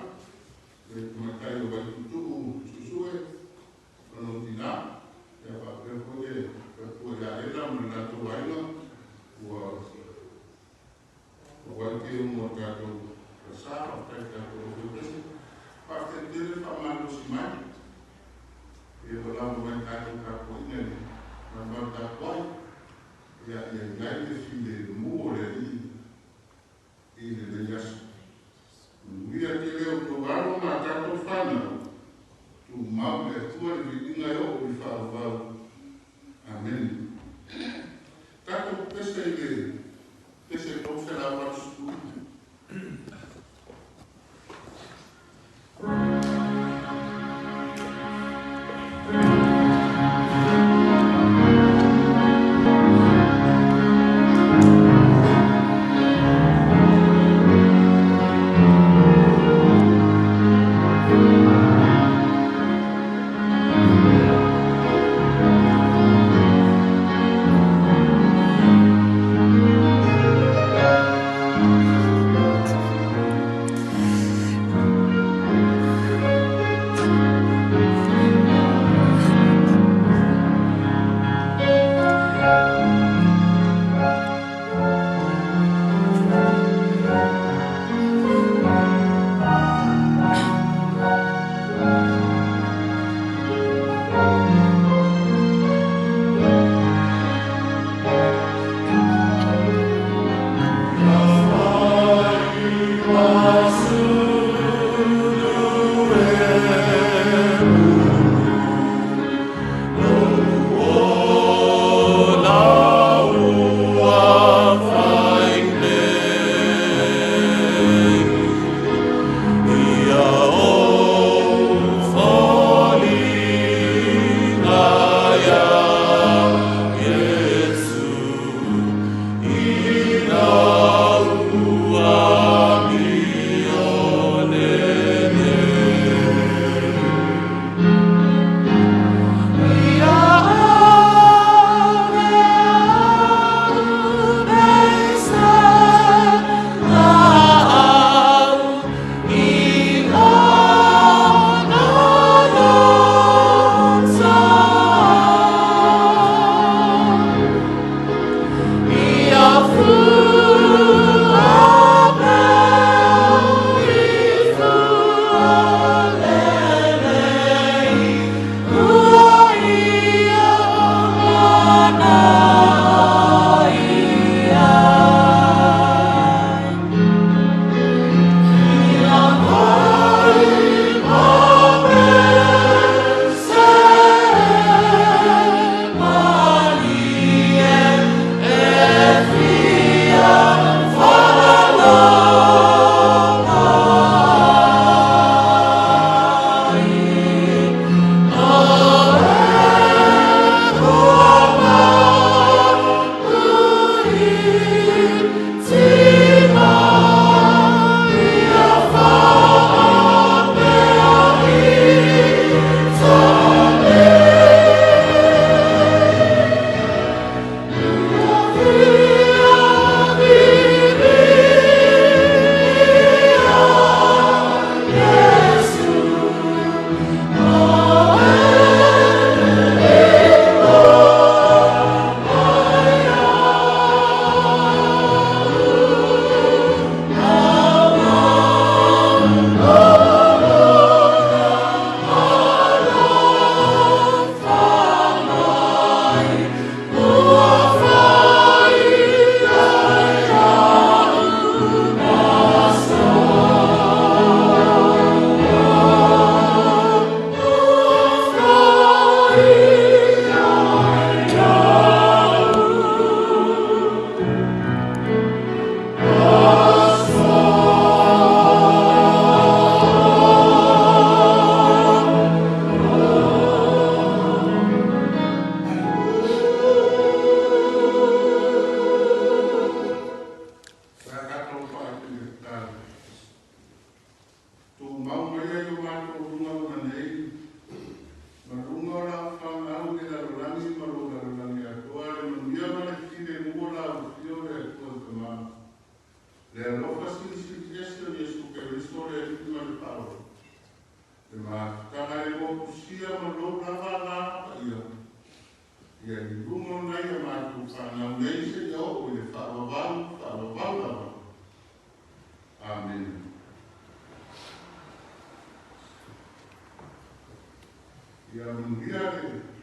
le tamaitai o Vaituutuu Suesue, lona tinā, ia faapea foi le faletua ia Ena ma le latou aiga, ua ua ai te mo tatou sa, faafetai i tatou aufaipisinisi. Faafetai tele le faamalosi mai, ia ua lava mai tatou tapuaiga i le malumalu tapuai, ia ia i ai le filemu o le Alii i lenei aso. Manuia tele outou alo ma tatou fanau, tumau i le Atua le viiga e oo i le faavavau. Amene. Tatou pese i le pese 389. filemu o le alofia o le Atua le Tamā, le alofa silisili ese o Iesu Keriso le Alii ma le Faaola, le mafutaga e motusia ma lou lava Agaga Paia, ia i luga o nai a matou fanau nei seia oo i le faavavau, faavavau lava. Amene. Ia manuia le